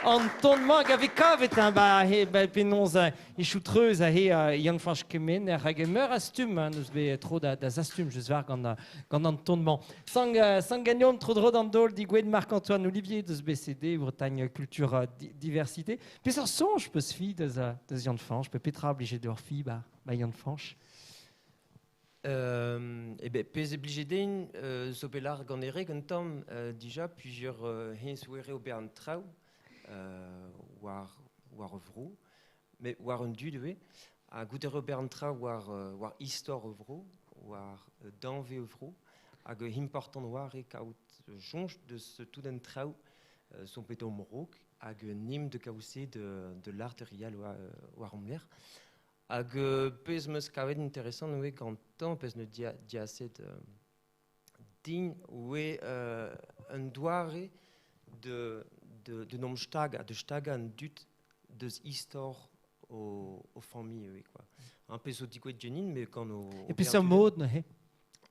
An ton-mañ hag a vez kavet, hein, ba, he, ba, penaos e choutreuz a he Yann Fañch Kemener hag e meur a stumm, hein, neus bet tro da, da zastum just war gant, gant an ton-mañ. Sang, sang gagnom tro dro d'an dol digouet Marc-Antoine Olivier deus BCD, Bretagne Culture Diversité. Peseurt soñj peus fi deus, deus Yann Fañch, pe petra blije d'ur fi ba, ba Yann Fañch? Eh ben, pezh e blije din, zo bet lar gant Eric un tamm dija, plusieurs hens oere ober an traoù war, war vro, met war un dud eo, ha goude ober an traoù war, war istor vro, war danve vro, hag important war e kaout soñj deus tout an traoù son bet omrok, hag nim de kaout de, de l'art rial war, war omler. Hag pezh meus kavet interesant oe gantañ, pezh ne dia, diaset din oe un doare de, de, de nom stag, de stag an dut deus istor o, o famille oe, quoi. Un pezh o digouet genin, mais quand o... E peseurt mod neuze?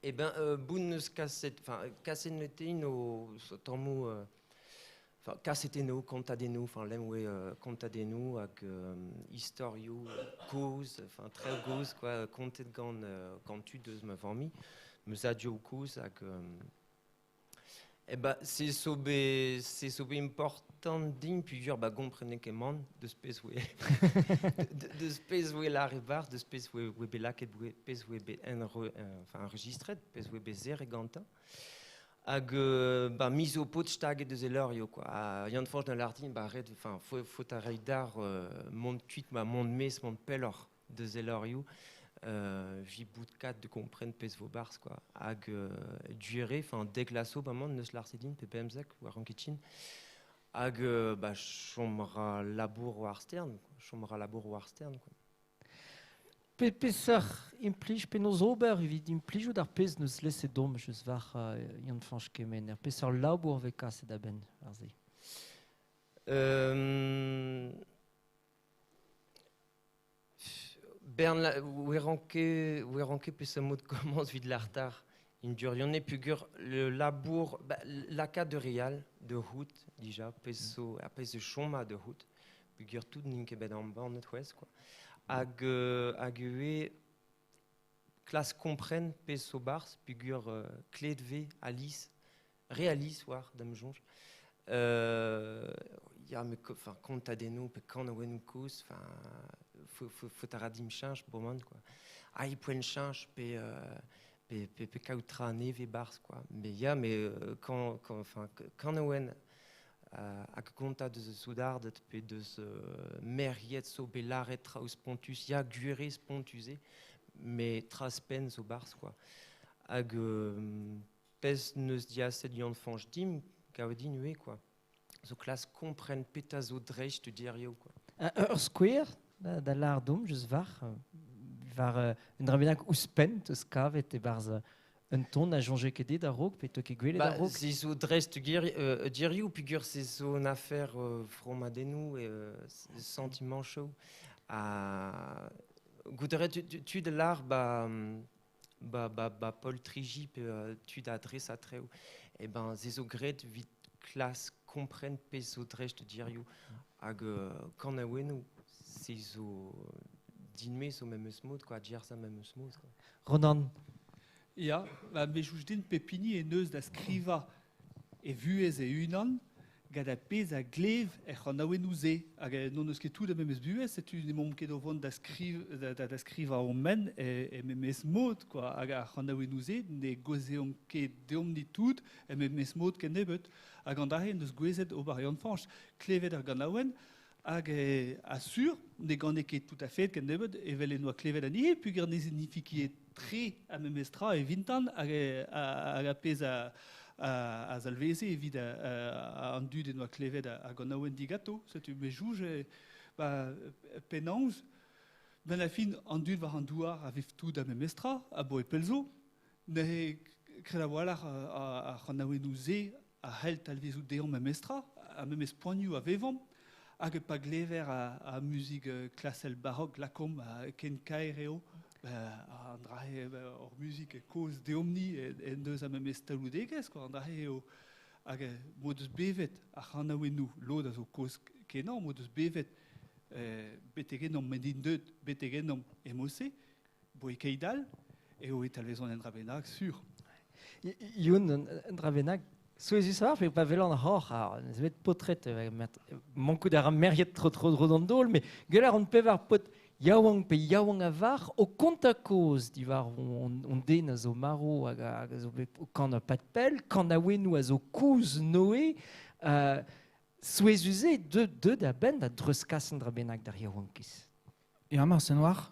Eh ben, boun neus kaset, enfin, kaset netein o so tammou, enfin, kaseteno, kontadenno, enfin, lem oe kontadenno hag istorioù kozh, enfin, tre kozh, quoi, kontet gant, gant tud deus ma famille, meus adioù kozh hag... eh ben, c'est so bet, c'est so bet important din pugur ba gomprene ket man deus pezh oe deus pezh oe lar e bar, deus pezh oe, oe bet lakaet, oe pezh oe bet enre, enfin, enregistret, pezh oe bet zerre gantañ. Hag ba, miz o pot staget deus e leurio, quoi. Ha Yann Fañch da lardin, ba, ret, enfin, fo, fo ta reiñ d'ar mont kuit, ma mont mez, mont pelloc'h deus e leurio, vi bout kat de kompren pezh vo barz, quoi. Hag duere, enfin, dek laso, ba, mont neus larsedin, pe pemzek, war an kitchen. Hag ba, chom ra labour war stern, quoi. Chom ra labour war stern, quoi. Pe peseurt implij penaos ober evit implijout ar pezh neus lese dom just war Yann Fañch Kemener. Peseurt labour vez kaset a-benn war se? Bern la, oe ranke peseurt mod komañs evit l'artar. Indurion e pugur le labour, ba, lakaat de real, de hout, dija, pezh zo, ar pezh zo choma de hout, pugur tout n'int ket bet an bann c'hwezh, quoi. Hag, hag eo klas kompren pezh zo barzh, pugur klet ve Alice, re Alice war, da'm soñj. Ya, me ko-, enfin, kontadennoù pe kanaouennoù kozh, enfin, fo, fo, fo ta ra dim cheñch, boman, quoi. Ah, e poent cheñch pe, pe, pe, pe kaout tra neve barz, quoi. Mais ya, mais quand, quand, enfin, kanaouenn hag konta deus soudarded pe deus merriet zo bet lâret traoù spontus, ya, gwir eo spontus eo, mais tra spenn zo barz, quoi. Hag pezh neus diaset Yann-Fañch dimp, gav din ivez, quoi. Zo klask kompren petra zo dreist dirioù, quoi. Ur skouer da, da lâr domp, just war, war un dra bennak ouzhpenn teus kavet e-barzh un ton a soñje ket dit a-raok pe 'teus ket gwelet Ba, a-raok? se zo dreist dirioù peogwir se zo un afer fromadennoù e sentimanchoù. Ha goût a ret tud a lâr ba, ba, ba, ba poltriji pe tud a dresa traoù. Eh ben, se zo graet evit klask kompren pezh zo dreist dirioù. Hag kanaouennoù, se zo din-me zo memes mod, quoi, dierzañ memes mod, quoi. Ronan. Ya, ba, me soñj din pep hini en deus da skrivañ e vuhez e-unan gant ar pezh a glev er c'hanaouennoù-se. Hag n'hon eus ket tout ar memes buhez, setu n'emaomp ket o vont da, skriv, da, da, da skrivañ hon menn e, e memes mod, quoi. Hag ar c'hanaouennoù-se ne gaozeont ket deomp-ni tout e memes mod kennebeut. Hag an dra-se en deus gouezet ober Yann-Fañch, klevet ar ganaouenn, hag asur ne gane ket tout à fait kennebeut evel en doa klevet anezhe, peogwir ne signifie ket tre ar memes tra evintan hag, hag ar pezh a, a, a zalveze evit an dud en doa klevet ar ganaouenn digato. Setu me soñj ba, penaos ben la fin an dud war an douar a vev tout ar memes tra, aboe pell zo. Neuze kred a-walc'h ar c'hanaouennoù-se a c'hell talvezout dezhañ memestra, ar memes poanioù a vevomp, hag pa glever ar muzik klasel barok lakaomp ken kaer eo, an dra-se hor muzik kozh deomp-ni en deus ar memes talvoudegezh, quoi, an dra-se eo hag m'o deus bevet ar c'hanaouennoù, lod a zo kozh kenañ, m'o deus bevet betek ennomp, met int deuet betek ennomp e-mod-se, boe keit-all, eo e talvezont un dra bennak, sur. Youn, un dra bennak, souezhus a-walc'h, pa welan hoc'h, ar n'eus bet paotred, mankout a ra merc'hed tro-tro-dro d'an daol, met gwell a ran pevar paotr yaouank pe yaouank a-varc'h o kontañ kaoz diwar hon den a zo marv hag a zo bet o kanañ pad pell, kanaouennoù a zo koulz Noe, souezhus eo deuet a-benn da dreuzkas un dra bennak d'ar yaouankiz. Ya, marsen war.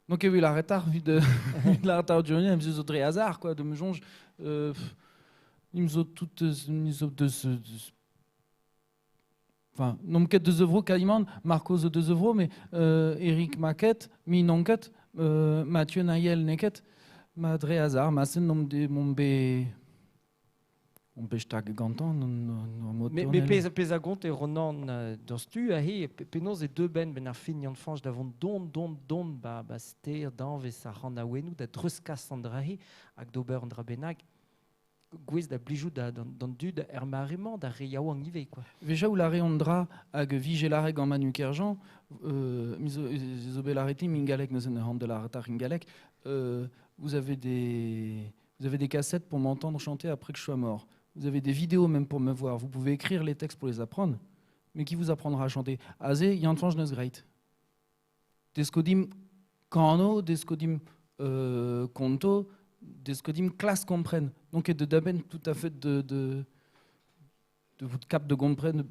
Donc evit la retard, evit la retard du em zo dre hasard, quoi, de me soñj. Im zo tout zo deus, deus enfin, n'omp ket deus evro quasiment, Marco zo deus evro, mais Eric Maquet, mi n'on ket, Mathieu Nayel n'eo ket, ma dre hasard, ma sen n'omp de, m'omp bet On pech tag gantañ ur mod Me, me pezh, pezh a gont e Ronan doc'htu aze, penaos e deu benn benn ar fin Yann-Fañch da vont don, don, don ba, ba ster danvez ar c'hanaouennoù da dreuzkas an dra-se hag d'ober un dra bennak gouest da blijout d'an dud er mare-mañ, d'ar re yaouank ivez, quoi. Vejaou lâre an dra hag vije lâret gant Manu Kerjean, mi zo, zo bet lâret dimp ingalek neuze ne de la retard ingalek, vous avez des Vous avez des cassettes pour m'entendre chanter après que je sois mort. Vous avez des vidéos même pour me voir. Vous pouvez écrire les textes pour les apprendre. Mais qui vous apprendra à chanter? Aze, Yann-Fañch neus graet. Desko dimp kano, desko dimp konto, desko dimp klask kompren. Donc de daben tout à fait de, de, de vout kap de gompren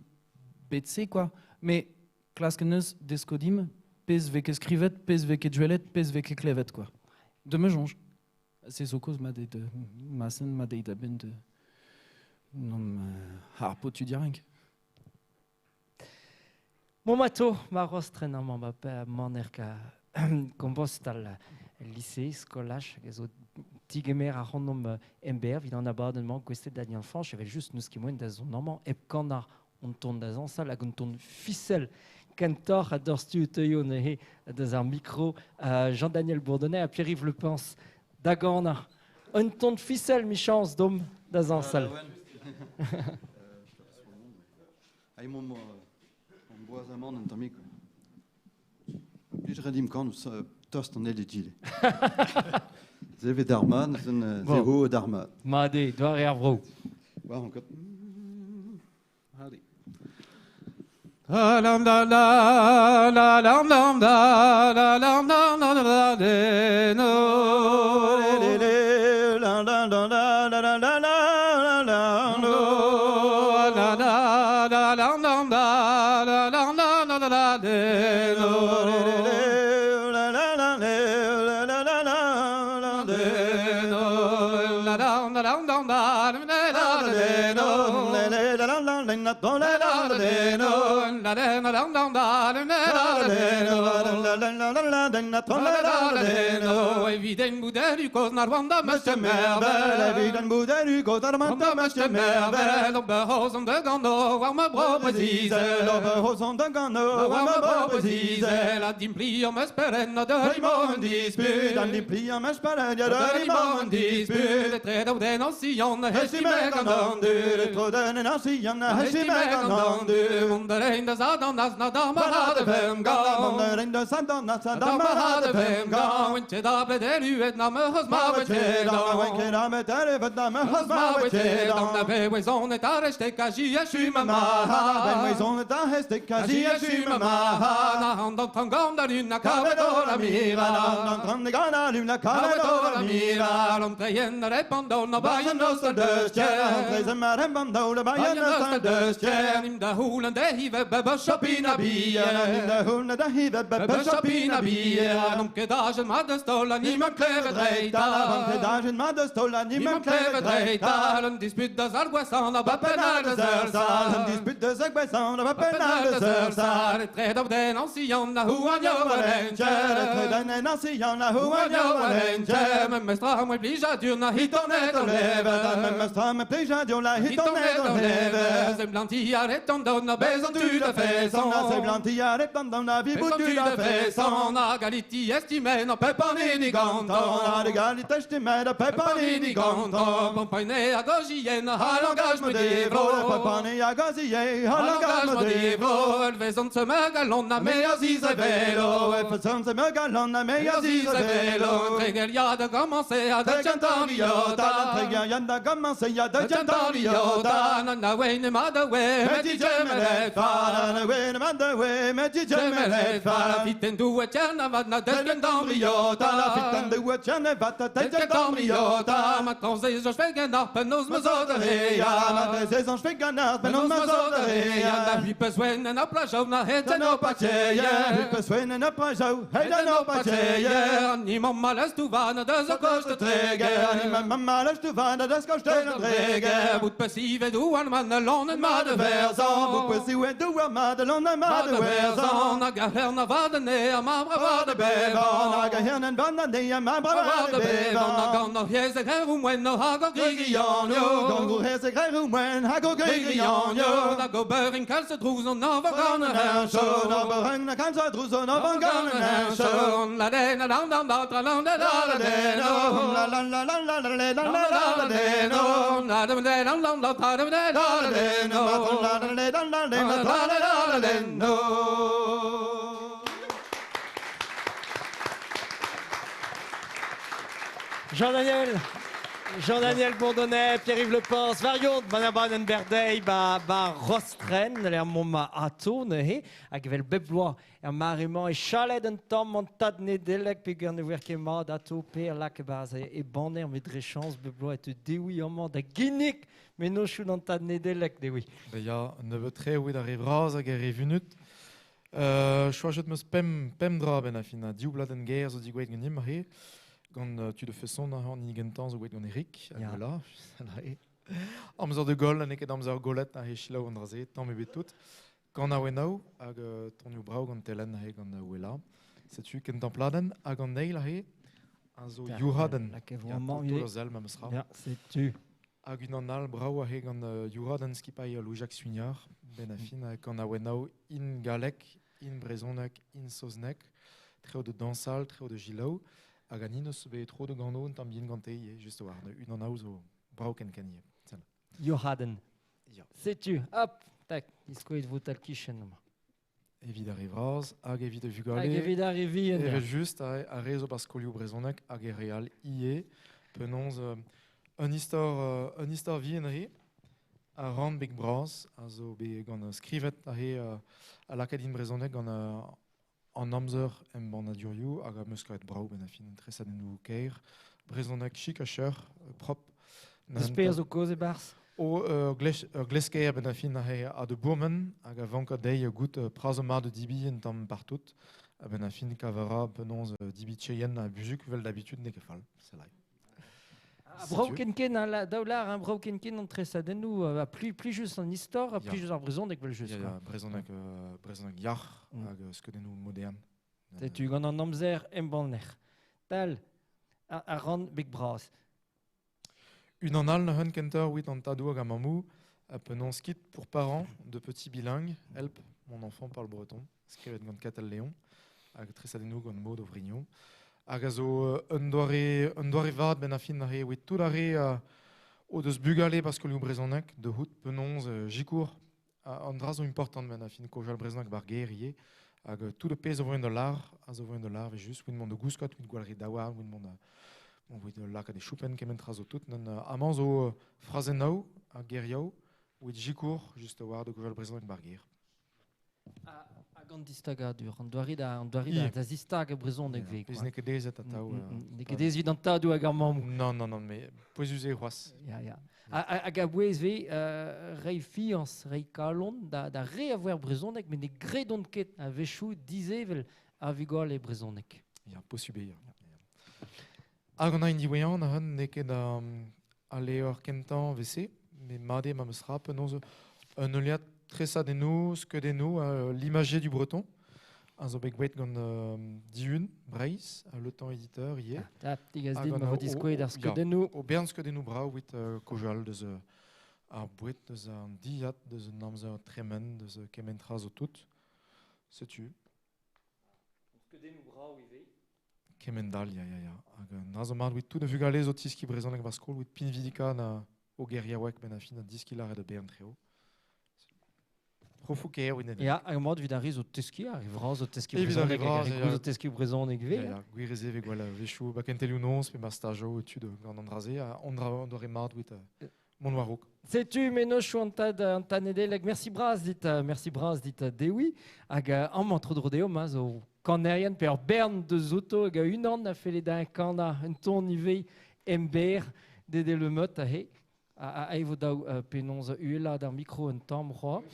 bet-se, quoi. Mais klask neus desko dimp pezh vez ket skrivet, pezh vez ket gwelet, pezh vez ket klevet, quoi. De me soñj. Se zo kaoz ma deit ma sen ma deit a-benn de nom harpo tud yaouank. Bon mato, ma rostren amañ ba maner ka kompostal lycée, skolaj, hag a zo digemer ac'hanomp emberr evit an abadenn-mañ gouestlet da Yann-Fañch, evel just n'eus ket moaien da zont amañ hep kanañ on ton da zañsal hag un ton fisel kentoc'h a doc'htu teuio neuze deus ar mikro Jean-Daniel Bourdonnais ha Pierre-Yves Le Pens da ganañ. Un ton fisel, michañs, domp da zañsal. Ah, emaomp on boaz amañ un tammig. Blij dimp kan tost an eil egile. Zevet d'ar mat, neuze zero d'ar mat. Mat eo, doare ar vro. War an ket. Hadi. La la la la la la la la la la la la la. la de no la la la la la la la la de no la la la la la la la la de no la la la la la la la la de no la la la la la la la de no la la la la la la la de no Eviden boudel koz na Rwanda Monsieur Mervel Eviden boudel koz na Rwanda Monsieur Mervel Ober de gano war ma bro brezizel Ober de gano war ma bro brezizel A dimpli am esperen na de limon disput A dimpli am esperen ya de limon disput Etre daou den ancian hesti me gant du Etre den ancian hesti me gant du Monderein da zadan az na da marade vem ga Monderein da zadan az na da marade vem ga Wente da bledelu et na me hos ma wete da Wente da me da me hos ma wete da Na be wezon et areste kaji a ma Ben wezon et areste kaji a ma Na hand an tangam da luna kavedo la mira Na hand an gana luna kavedo la mira L'entreien repando na bayen nostal de stjern Trezen med rembando la bayen nostal de stjern Im da hulen de hive bebe shopina bie Im da hulen de hive bebe shopina bie Om kedagen madde stola niemand klevet reita Om kedagen madde stola niemand klevet reita Un dispute de zarguasan la bapenal de zersal Un dispute de zarguasan la bapenal de zersal Etre dav den ancian la huan yo valentje Etre den ancian la huan yo valentje Me mestra me plija dur na hitonet o leve Me mestra me plija dur la hitonet o leve Zem blanti a retondon na bezon tu la faison Zem blanti a retondon na vibu tu la faison Na galiti estime na pepanini ganton Na galiti estime na pepanini ganton Pompane a gojien ha langage me devro Pompane a gojien ha langage me devro Elvezon se me galon na me aziz velo Elvezon se me galon na me aziz velo Tregelia de commencer a de chantan Tregelia de commencer a de chantan Na na we ma de we me di jemele fa na we ma de we me di jemele fa Fiten du etjerna vad na desken damriota La fiten du etjerna vad na desken damriota Ma transe jo schwegen nach penos me zodereia Ma transe jo schwegen nach penos me zodereia Na hui peswen na plajau na het no pacheia Hui peswen na plajau het no pacheia Ni mamma les tu vana de zo koste trege Ni mamma les tu vana de koste trege Bout passive du an man lonen ma de verzan Bout passive du an man lonen ma de verzan Na gaherna vadene ma brava de bevan Na gaherna vadene ma brava de bevan Na gan heze grer no hago grigian yo Gan go heze grer hago grigian yo Na go beurin kalse drouzon na vagan her Na beurin na kalse drouzon na vagan her La de na la la la la la la la de no La la la la la la la la la de no La de la la la la la la la de no La la la la la la la la de no. Jean-Daniel Bourdonnais, Pierre-Yves Lepens, Varion, Manaban en Berdey, ba, ba Rostren, l'air moma ato, nehe, hag vel bep bloaz, er maremañ e chalet un tamm an tad nedelek pe gant wer ket mat ato per lak baz e banner met dre chañs bep bloaz et te dewi amañ da ginnig mennozhioù an tad nedelek dewi. Ba ya, nebeut tre oet ar re vras hag ar re vunut. Choajet meus pem dra ben a fin a div bladenn gaer zo digouet ganim re. Gant tu de façon an gentañ zo gouet gant Eric, hag la, amzer de gol, an eket amzer golet a he chilaou an draze, tamm ebet tout. Gant a wenao, hag tonioù brao gant telen he gant wela. Setu kentañ pladenn hag an eil he a zo Youhaden. Ya, zel ma meus ra. Ya, setu. Hag unan all brao he gant Youhaden skipailh Louis-Jacques Suignard, ben a fin, gant a wenao in galek, in brezonek, in saoznek, treo de dansal, treo de gilaou. Hag an eus bet tro de gano un tamm bien gante just war unan ao zo brao ken ken Johaden. Ya. Setu, hop, tak, diskoet vo tal kichen. Evit ar re vras, hag evit a vugale. Hag evit ar re vihan. Evel just, ar re zo bar skolioù brezonek hag e re all ie. Penaos un istor vihan re, a ran beg bras, a zo bet gant skrivet a re a lakaat in brezonek gant an amzer em bannadurioù hag a meus kavet brao ben a fin tresadennoù kaer, brezonek chik a cheur, prop. Deus pe a zo kaoz e-barzh? O ur glesker ben a fin ahe a de bourmen hag a vanka dezhi gout praz mar de dibi en tamm partout. A ben a fin kavara penaos dibi tcheien a buzuk vel d'habitude ne ket fall. C'est là. Brau ken hein, daoular, hein, brau ken ken an tresadennoù, a pli just an istor, a pli just ar brezhoneg vel just. Ya, ya, brezhoneg yac'h hag skeudennoù modern. Setu gant an amzer embanner. Tal a ran beg bras. Unan all neuzen kentoc'h wit an tadoù hag ar mammoù, penaos kit pour parents de petits bilingues, help, mon enfant parle breton, skrivet gant Katal Léon, hag tresadennoù gant Maud Avrignon. Hag a zo un doare vat ben a fin ar re wit tout ar re o deus bugale parce que lioù brezhoneg de hout penaos jikour an dra zo important ben a fin kojal brezhoneg bar ger ivez hag tout le pezh zo voen da lar a zo voen da lar ve just wit mont da gouskot wit gwall re daouarn wit mont da bon wit lakaat e choupenn kement tra zo tout nan amañ zo frazennoù ha gerioù wit jikour just a-war da gojal brezhoneg bar ger. Hag an distagadur, an doare da zistag brezhoneg ve. Pezh n'eo ket aezet atav. N'eo ket aezet an tadoù hag ar mammoù. Non, non, non, mais pouezus eo c'hoazh. Ya, ya. Hag a-bouez ve reiñ fiañs, reiñ kalon da re a voer brezhoneg, met ne gredont ket a-wechoù disevel a vugale brezhoneg. Ya, posubl eo. Hag an hini diwezhañ neuze n'eo ket al levr kentañ vese, met mat eo ma 'm eus ra penaos un heuliad tresadennoù, skeudennoù, l'imagier du breton, a zo bet gwelet gant Dihun, Breizh, Le Temps éditeur ivez. Ah, digaz dit ma vo diskouezet ar skeudennoù. O bern skeudennoù brav evit kojal deus ar boued, deus an dilhad, deus an amzer tremen, deus kement tra zo tout. Setu. Skeudennoù brav ivez. Kement all, ya, ya, ya. Hag an zo mat evit tout a vugale zo tiski brezhoneg war skol, evit pinvidika na o geriaoueg ben a fin a diski lâret da bern treo. Profoù kaer oa Ya, hag mat evit ar re zo teskiñ, ar re vras zo teskiñ brezhoneg, hag ar re gozh zo teskiñ brezhoneg ivez. Ya, gwir ez eo ve gwall a-wechoù, ba kentelioù noz pe ma stajoù tud gant an dra-se, an dra doare mat evit mont war-raok. Setu mennozhioù an tad an tad Nedeleg, merci bras dit, merci bras dit Dewi, hag amañ tro-dro deomp ma zo kanerien pe ur bern deus outo hag unan a felle da kanañ un ton ivez emberr Dede Le Meut aze. A vo daou penaos uhelaat ar mikro un tamm c'hoazh.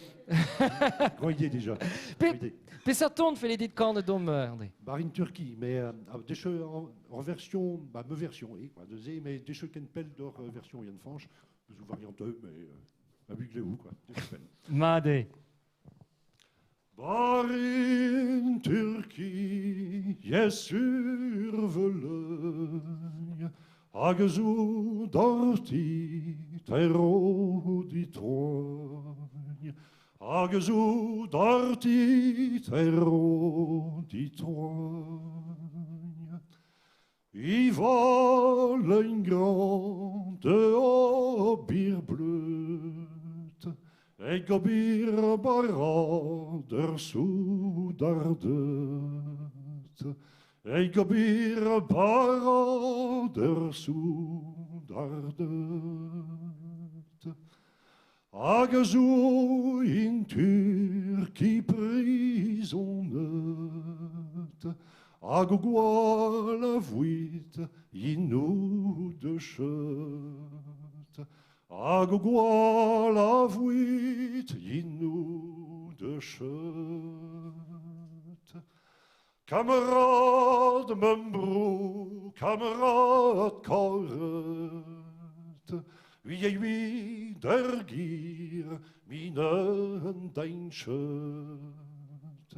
Grand idée déjà. Peseurt ton felle dit kanañ domp, André? Bar in Turquie, mais decho en version, bah, me version, eh, quoi, de ze, mais decho ken pell d'or version Yann Fañch, zo variante, mais ma bugle ou, quoi, decho pell. Mat eo. Bar in Turquie, yes urveleugne, hag zo dorti terro di trogne, hag zo dorti terro di trogne. I vol un grande obir bleut, eg obir barader soudardet, eg obir barader soudardet. Hag zo in Turki prizonet, hag o gwall a vouit inou de cheut. Hag o gwall a vouit inou de cheut. Kamerad membro, kamerad karet, wie ei wie der gier minen dein cheut.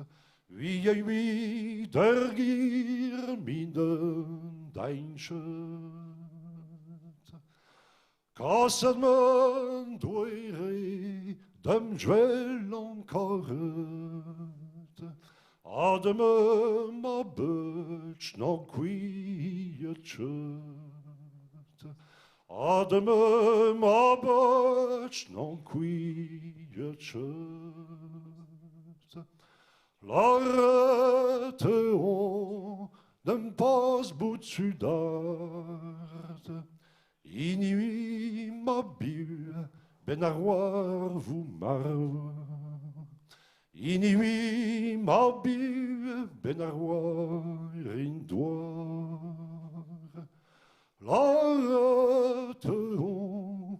Wie ei wie der gier minen dein cheut. Kasset men doere dem jwell an karet, Ademe ma butch nan kwiet cheut. Ademe ma butch nan kwiet cheut. Larete on dem pas bout sudart, Inui ma bu ben ar war vou marv. Inui ma bu ben ar war in doar. Larete on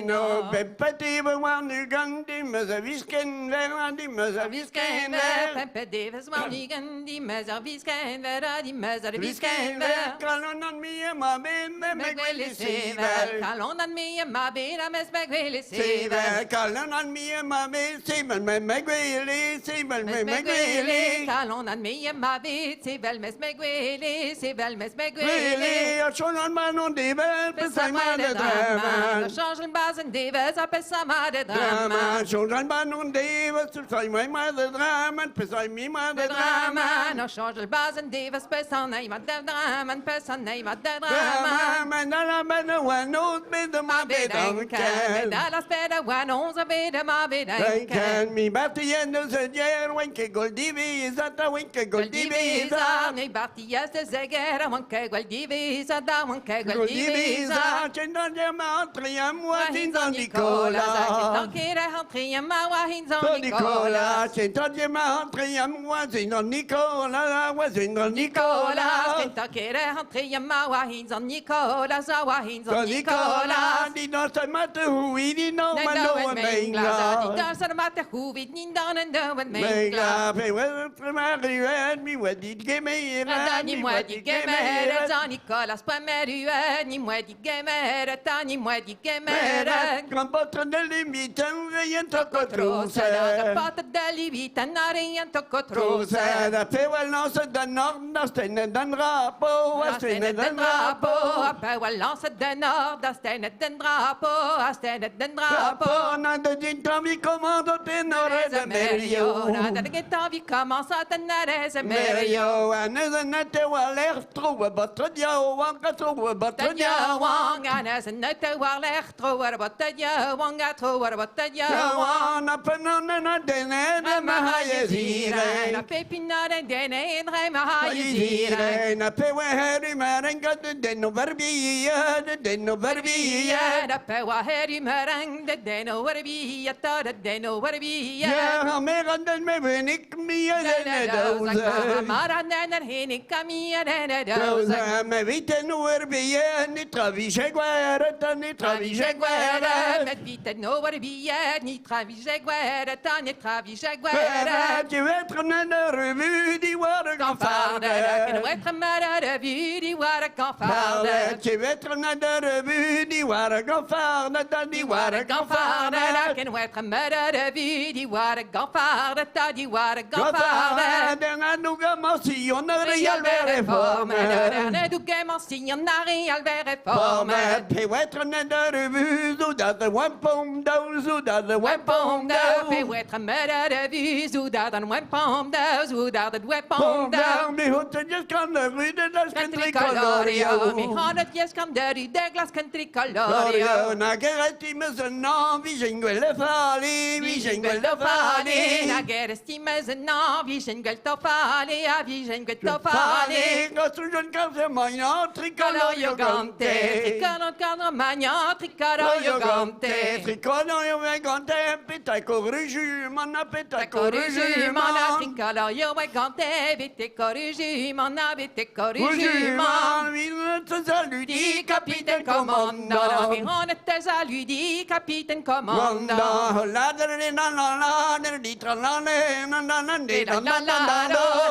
No, pempet eve war nu gant dimeus a visken ver a dimeus a visken ver. Pempet devez war nu dimeus ar visken ver a dimeus ar visken Visken ver. ver, kalon an mi ma ben me me gwele sevel. Kalon an mi ma ben a mes me gwele Sevel, sevel. kalon an mi ma ben sevel me me gwele sevel me me gwele. Kalon an mi ma ben sevel mes me gwele sevel mes me gwele. Gwele, a chon an man on devel, pesai ma de draman. Chanj an bazen devez a pesa ma de Draman, draman. chon an man on devel, pesai ma de draman, pesai mi ma de draman. Draman, a chanj al bazen devez pesa nei ma de draman, pesa nei ma de draman. Draman, a la man a wan oz bet ma bet anken. Da la speda wan oz a bet ma bet anken. Anken, mi bartien eus a dier, oan ket gol diveza, ta oan ket gol diveza. Ne bartias de zeger, oan ket gol diveza, da oan ket gol Gol diveza. diveza, chen an dier ma entre a moi, din an Nicolas. Kere entre a ma oa hin zan San Nicolas. Nicolas, chen an dier ma entre a moi, din an Nicolas, oa din an Nicolas, Nicolas. kenta kere entre a ma oa hin zan Nicolas, a oa hin zan San Nicolas. Nicolas, din an sa mat hui, din an ma no a mengla. Di an mat huvid nin dan en doen mengla. Mengla, pe oa mariuen, mi oa dit gemeret, Ni moi di gemeret, San Nicolas poa meruen, ni moi di gemeret, ni moi di gemeret. Grand potre de limiten, veien toko Trose, trose. pot de limiten, arien toko trose. Trose, da pe oa lance da nord, da stene dan drapo, a stene dan drapo, drapo. a pe oa lance de nord, da stene den drapo, a stene den drapo. Drapo, na de din vi commando tenore de merio. Na de getan vi commence a tenere ze merio. Merio, a neuze na te oa l'air tro a batre diao, an ka tro a batre diao. Wang a neuze na te war l'air tro a batre diao, wang a tro a batre diao. An a penan na dene de ma haie zire. Na pepina den dene dre ma haie zire. Zire, na pe oa heri meren gat de den o verbia, de den o verbia. Na pe oa heri merang de den o verbia, ta de den o verbia. Ja, mer an den me venik mi a den doze. Mara nen hinik kamia den doze. Doze, me viten o verbia, ni travije gweret, ni travije gweret. Met viten o verbia, ni travije gweret, ni travije gweret. Gweret, tu être nan a revue di war a Farde, ganfarde. ken wetre mara de vu di war a Farde, ganfarde. tu être nan a revue di war a ganfarde, ta di war a ganfarde. Ganfarde, ken wetre mara de vu di war a ganfarde, ta di war a ganfarde. Ganfarde, den an nou gamansi, on a real reforme. Ne du gemansi, on a real reforme. Forme, pe wetre nan a revue, zo da de wampom dou, zo da de wampom Pe dou. wetre mara de vu, zo da dan wempom dou, zo da de Pom wempom dou. dou, mi hote just kan de rude, das kan Tricolorio, mi tricolorio. hanet yes kan de de glas kan tricolorio. Glorio, na gereti meus an an, vi gwell fali, vi gwell fali. Na geresti meus an an, vi gwell to fali, a vi gwell to fali. Fali, gant jon kaze magnan, tricolorio gante. Tricolor gante, magnan, tricolorio gante. Tricolorio gante, peta koruju, mana peta Koruju, koruju, mana man. tricolorio gante, vite koruju, mana vite koruju, Koruju, man. man, vi te salue, Di capitaine commandant, mi hanet te salue, di capitaine commandant. Manda, la la la la la la di tra la la la la la di la la la la la. La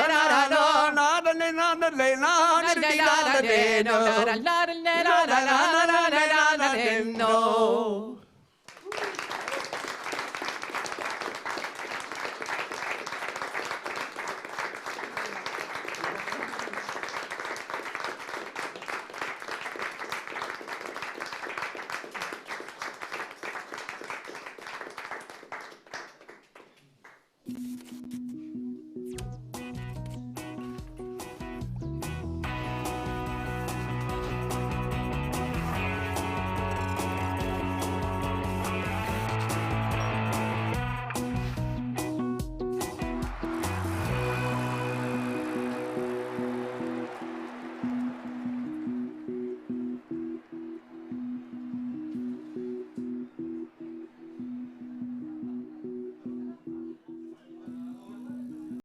la la la la la la la la la la la la.